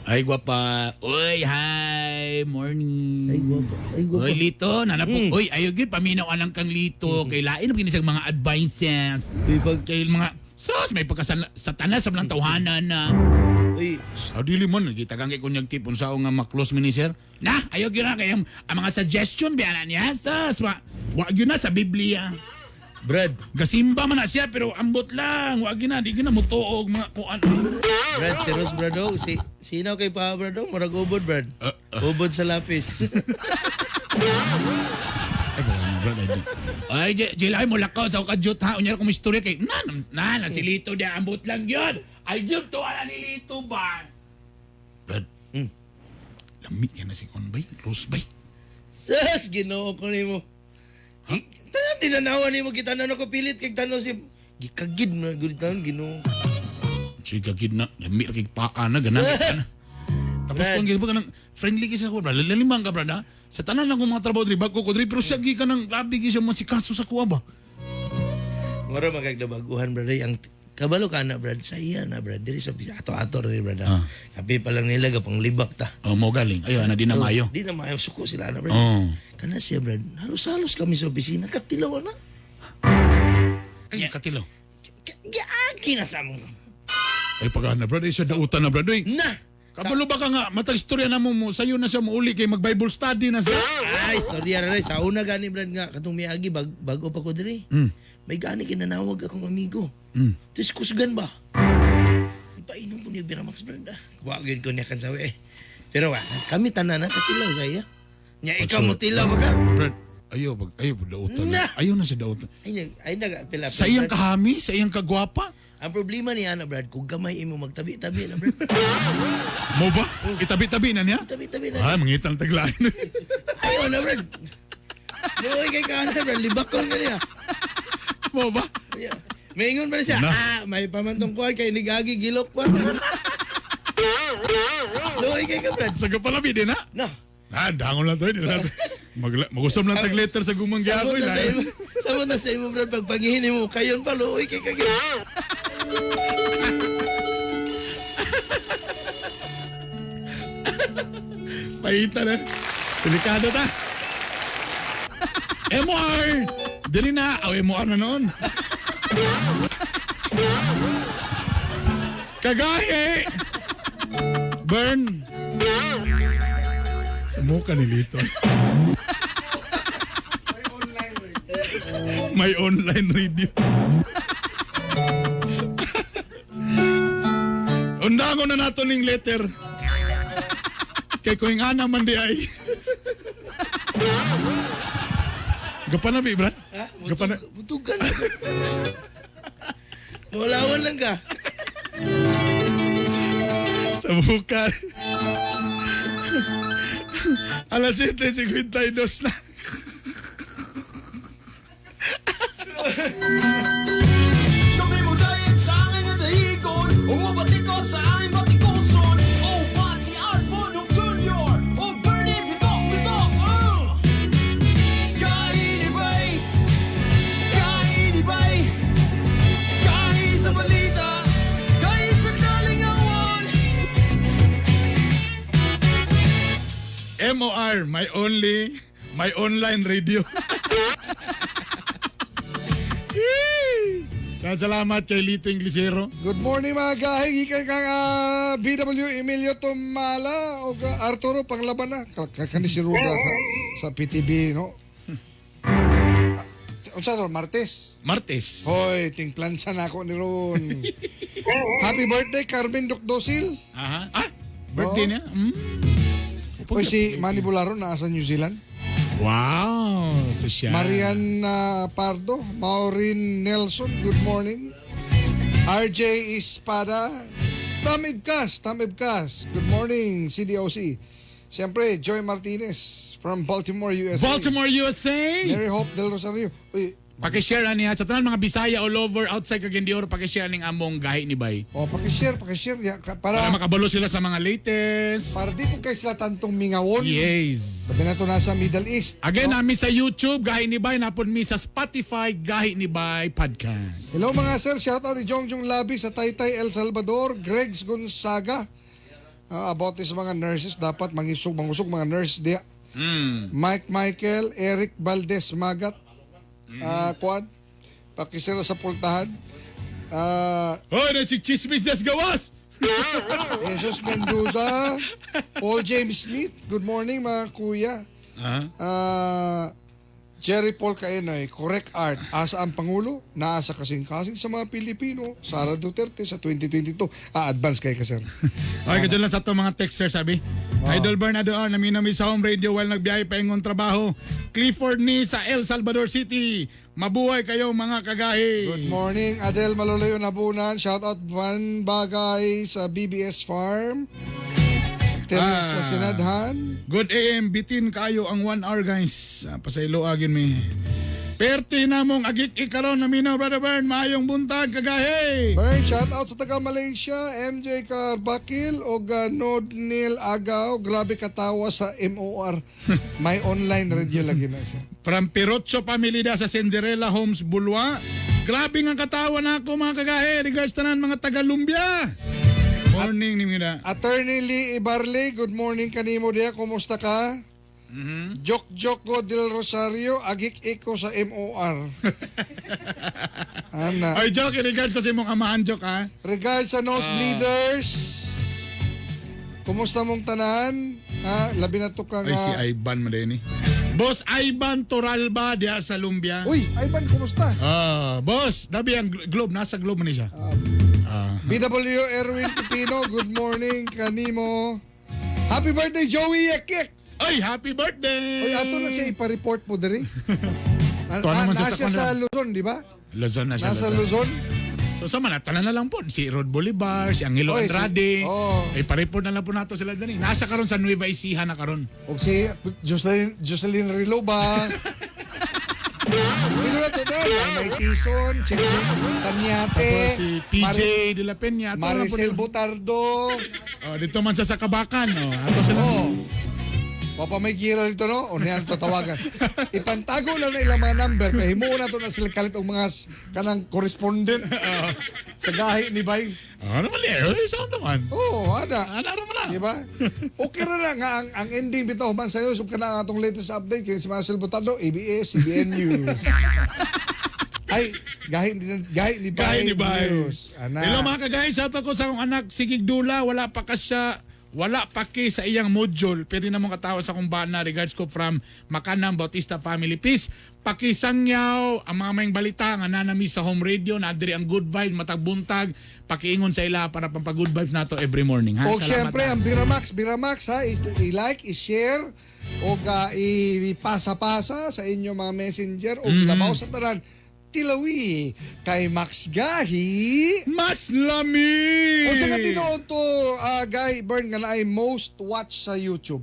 Ay, gwapa. Uy, hi. Morning. Ay, gwapa. Ay, gwapa. Uy, Lito. Nanapok. Uy, ayaw gid paminaw anang kang Lito. Kay lain ang kinisang mga advices. Kay mga, sus, may pagkasatanas sa mga tawhanan na. Uy. Dili man, gitagang kay kunyag tip unsa nga maklos mi ni sir. Na, ayaw gyud na kay ang mga suggestion biya na niya. Sus, wa gyud na sa Biblia. Brad. Gasimba man na siya pero ambot lang, wa gyud na, di gyud na mutuog mga kuan. Brad, serious brad oh. Si sino kay pa brad oh? Murag ubod brad. Ubod sa lapis. Ay, wala na, brad. Ay, Jill, ay, mulakaw sa kadyot ha. Unya kong istorya kay, na, na, na, si Lito di, ambot lang yun. Ay, yun to, ala ni Lito ba? Brad, lamig yan na si Conbay, Rose bay. Sus, Ginoo ko nimo. Tanan tinanawa nimo kita na ko pilit kay tanaw si gikagid na gud taon Ginoo. Sige, gid na, lamig kay paa na, ganang. Tapos kung gid ba kanang friendly kasi ako, brad. Lalimang ka, brad, ha? Sa tanan akong mga trabaho diri, bago ko diri, pero siya gi ka nang grabe gi siya masikaso sa kuha ba? Mura magagdabaguhan brad ang kabalo ka na brad sa iya na brad diri sa ato-ato rin brad. Kape pa lang nila gapang libak ta. Oh, mo galing. Ayo ana di na maayo. Di na maayo suko sila na brad. Oh. Kana siya brad. Halos-halos kami sa opisina katilaw na. Ay, katilaw. Giagi na sa mo. Ay pag na brad, ay siya dautan na brad. Oy. Na. Kabalo ba ka nga matag istorya na mo sayo na siya muuli kay mag Bible study na siya. Ay, istorya ra sa una gani brad nga katong miagi bago pa ko diri. May gani kinanawag akong amigo. Tapos kusgan ba? Ipainom po niya Biramax brad ah. Wa gyud ko niya kansawi eh. Pero wa, kami tanan na katilaw saya. Nya ikaw mo tilaw ba ka? Brad, ayo bag ayo dautan. Na. Ayo na siya dautan. Ay nag pila. Sa iyang kahami, sa iyang kagwapa. Ang problema niya na Brad, kung gamay imo magtabi-tabi na Brad. Mo ba? Itabi-tabi na niya? Itabi-tabi na. Ay, mangitang taglain. Ayaw na Brad. Luoy kay ka na Brad, libakon ka niya. Mo ba? May ingon pa siya, Na. may pamantong kuhan kay nigagi gilok pa. Luoy kay ka Brad. Sa kapalabi din ha? Na. Ah, dangon lang to. Di lang. Magusam lang tag letter sa gumang Samot gyapon. na sa imo, samot na sa imo Brad, pagpangihin mo, kayon pa, luoy kay ka. Paita na. Delikado ta. MR! Dili na. Aw, MR na noon. Kagahi! Burn! Sa mukha ni Lito. May online radio. Undangon na nato ning letter. Kay kuing ana man di ay. Gapanabi, Brad? Ha? Gapana. Butugan. Mulawan lang ka. Sa bukan. Alas 7:52 na. Kami mo dayag sa aking dahigon. Umubati ko sa aming batikuson. Oh, Pati Art Bonong Jr. Oh, Bernie Bitok Bitok. Kainibay, kainibay, kahi sa balita, kahi sa kalingawan. Sir, my only, my online radio. Yee! Salamat kay Lito Inglesero. Good morning mga gahi. Gikan kang BW Emilio Tumala o Arturo panglaban na. Kani si Rubra sa PTB, no? Unsa ron? Martes? Martes. Hoy, tingplansa na ako ni Ron. Happy birthday, Carmen Ducdosil. Aha. Ah, birthday niya? Mm. Hoy, si Manny Bularo nasa New Zealand. Wow, so siya. Marian Pardo, Maureen Nelson, good morning. RJ Espada, Tamibkas, Tamibkas, good morning, CDOC. Siyempre, Joy Martinez from Baltimore, USA. Baltimore, USA. Mary Hope Del Rosario. Uy, Pakishare ani ha sa tanan mga Bisaya all over outside Cagayan de Oro, pakishare ning among gahi ni Bay. Oh, pakishare, pakishare ya, para Para makabalo sila sa mga latest. Para di po kay sila tantong mingawon. Yes. Sabi na to nasa Middle East. Again, nami sa YouTube, Gahi ni Bay, napon mi sa Spotify, Gahi ni Bay Podcast. Hello mga sir, shout out ni Jong Jong Labi sa Taytay, El Salvador, Gregs Gonzaga. About this mga nurses, dapat mangisog, mangusog mga nurse diya. Mike Michael, Eric Valdez Magat, Kuan, pakisira sa pultahan. Hoy, na si Chismis Des Gawas! Jesus Mendoza, Paul James Smith, good morning mga kuya. Jerry Paul Caenoy, correct art. Asa ang Pangulo? Naa sa kasing-kasing sa mga Pilipino. Sara Duterte sa 2022. Advance kay ka, sir. Okay, kadyo lang sa itong mga texter, sabi. Idol Bernardo R, naminami sa home radio while nagbiyahe pa ingon trabaho. Clifford ni sa El Salvador City. Mabuhay kayo mga kagahi. Good morning, Adel Maloloyo Nabunan. Shout out Van Bagay sa BBS Farm. Teresa Sinadhan. Good AM, bitin kayo ang 1 hour guys. Pasaylo agin mi. Perti na mong agik ikaron na minaw, Brother Bern. Maayong buntag, kagahi. Bern, shout out sa taga Malaysia, MJ Carbakil o Nod Neil Agaw. Grabe katawa sa MOR. May online radio lagi na siya. From Pirocho Pamilida sa Cinderella Homes, Bulwa. Grabe nga katawa na ako mga kagahi. Regards tanan mga taga Lumbia. Morning ni mga. Attorney Lee Ibarle, good morning kanimo diya. Kumusta ka? Jok Joko del Rosario, agik iko sa MOR. Ana. Ay, Jok, regards ko sa imong amahan, Jok, ha? Regards sa nosebleeders. Kumusta mong tanan? Ha? Labi na to ka nga. Ay, si Ivan mo din eh. Boss Ivan Toralba diya sa Lumbia. Uy, Ivan, kumusta? Boss, dabi ang globe. Nasa globe mo ni siya. BW Erwin Pipino, good morning kanimo. Happy birthday, Joey Yekek! Ay, happy birthday! Uy, ato na siya ipa-report mo diri. Tuwa naman siya Nasa sa sa kwan. Luzon, di ba? Luzon na siya. Nasa Luzon. So sama na, tanan na lang po. Si Rod Bolivar, si Angelo Oy, Andrade. oh. Ay, pareport na lang po nato sila dani. Nasa karon sa Nueva Ecija na karon. O si Jocelyn Riloba. Pino na to na. May season, Cheche Tanyate. Tapos si PJ De La Peña. Ato na po Maricel nila. Botardo. Oh, dito man siya sa Kabakan. Oh. Ato sila. Oh. Papa may gira dito no? O niyan to tawagan. Ipantago lang na ilang mga number kay himuon na to na sila kalit og mga kanang correspondent sa gahi ni Bay. Ano man eh? Uy, saan naman? Oo, oh, ana. Ana ra man na. Di ba? Okay ra na nga ang ending bitaw man sayo sug kana ang atong latest update kay si Marcel Botardo, ABS CBN News. Ay, gahi ni Bay. Gahi ni Bay. News. Ana. Hello mga kagahi, shout out ko sa akong anak si Gigdula, wala pa ka siya, wala pa ki sa iyang module. Pwede na mong katawa sa akong bana. Regards ko from Makanang Bautista Family. Peace. Pakisangyaw ang mga mayng balita nga nanami sa home radio na diri ang good vibes matag buntag. Pakiingon sa ila para pampa good vibes nato every morning ha. O Salamat, syempre ha. ang Biramax ha, i-like, i-share o ipasa-pasa sa inyong mga messenger o labaw sa tanan. Tilawi kay Max Gahi. Max Lami! O sa tinuod to, Guy Bern, nga naay most watch sa YouTube.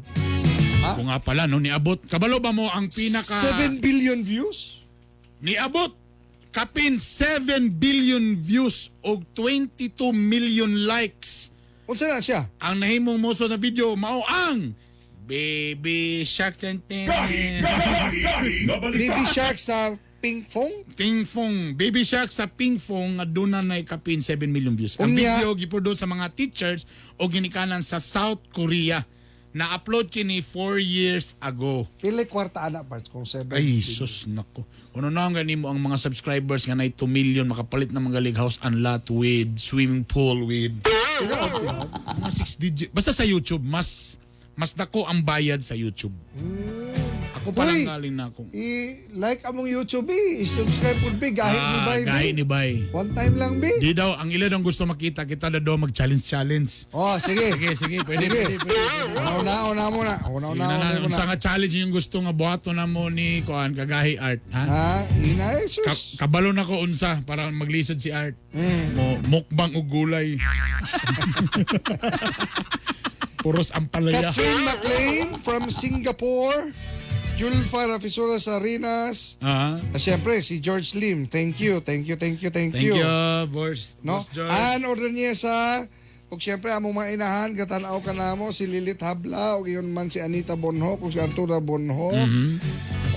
Ha? Kung nga pala no niabot, kabalo ba mo ang pinaka 7 billion views? Niabot kapin 7 billion views og 22 million likes. Unsa na siya? Ang nahimong moso sa video mao ang Baby Shark ten ten. Baby Shark sa Ping Fong? Ping Fong. Baby Shark sa Ping Fong nga doon na kapin 7 million views. Ang Unya. video giproduce sa mga teachers o ginikanan sa South Korea. Na-upload kini 4 years ago. Pili kwarta ana parts kung 7 Ay, sus, nako. Ano na ang ganimo ang mga subscribers nga na 2 million makapalit na mga galig house and lot with swimming pool with mga 6 digit. Basta sa YouTube, mas mas dako ang bayad sa YouTube. Ako pa lang Uy! galing na ako. I-like among YouTube eh. I-subscribe po bi. Gahi ni Ah, Bay. bi. gahi ni Bay. One time lang bi. Di daw, ang ila daw gusto makita, kita na daw mag-challenge-challenge. Oh, sige. Sige, sige, pwede, Sige. pwede, pwede. Una, una muna. Una, Sige una, na una, na, una. unsa nga challenge yung gusto nga buhaton na mo ni kuan kagahi art, ha? Ha, ina eh, sus. Kabalo na ko unsa para maglisod si Art. Mo mukbang og gulay. Puros ampalaya. Catherine McLean from Singapore. Julfa Rafisura Sarinas. Ah. Ah, siyempre, si George Lim. Thank you, thank you, thank you, thank, Thank you, boss. No? Boss George. Ann Ordoneza. Ug siyempre, among mga inahan, katanaw ka namo, si Lilith Habla, ug iyon man si Anita Bonhoc, ug si Arturo Bonhoc.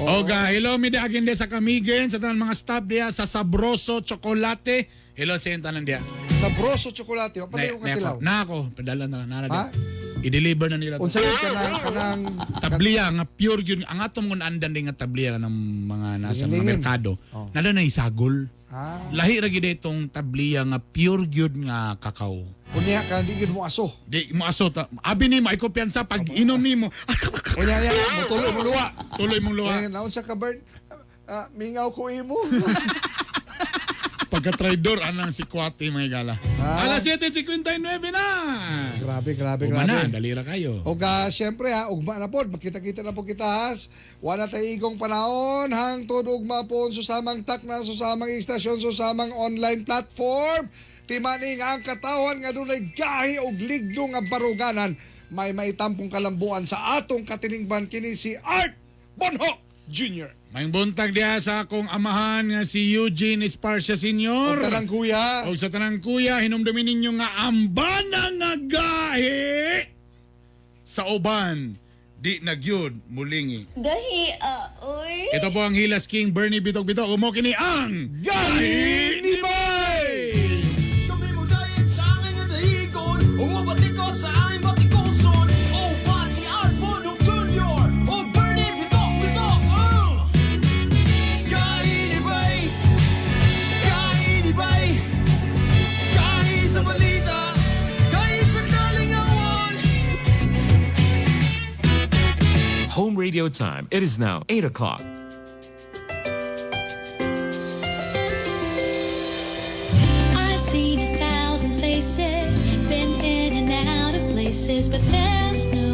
Oga, hello mi di agin sa Kamigen sa tanan mga staff diya sa Sabroso Chocolate. Hello sa iyong tanan diya. Sabroso Chocolate, wa pa na yung katilaw. Na ako, padala na nara Ha? diya. I-deliver na nila. to. Unsa yun kanang kanang tabliya nga pure yun ang atong ngun andan din nga tabliya ng mga nasa mga Lingin-lingin. merkado. Oh. Nada na isagol. Ah. Lahi ra gid itong tabliya nga pure gyud nga kakao. Unya ka di gyud mo aso. Di mo aso ta. Abi nimo ay kumpiyansa pag inom nimo. Unya niya mo tuloy mo luwa. Tuloy mong luwa. Eh, naunsa ka Bern? Ah, mingaw ko imo. Pagka-traidor anang si Kwati mga gala. Ah. Alas 7:59 na. Grabe, grabe, Ugma na, grabe. dalira kayo. Og siyempre ha, ugma na pod, magkita-kita na po kita has. Wala tay igong panahon, hangtod ugma po susamang takna, susamang istasyon, susamang online platform. Timaning ang katawan nga dunay gahi og ligno nga baruganan, may maitampong kalambuan sa atong katiningban kini si Art Bonhoc Jr. Maayong buntag diha sa akong amahan nga si Eugene Esparcia Sr. Og tanang kuya. Og sa tanang kuya, hinumdumin ninyo nga ambana nga gahi sa uban di nagyud mulingi. Gahi, ah, oy. Ito po ang Hilas King Bernie Bitok Bitok. Umo kini ang Gahi ni Bay! Kami mo dayag sa angin nga dahigon. Umubati ko sa angin batikuson. Oh, Pati Art Bonhoc Jr. Oh, Bernie Bitok Bitok. Oh! Gahi ni Bay. Gahi ni Bay. Gahi sa balita. Gahi sa kalingawan. Home radio time. It is now 8 o'clock. I've seen 1,000 faces, been in and out of places, but there's no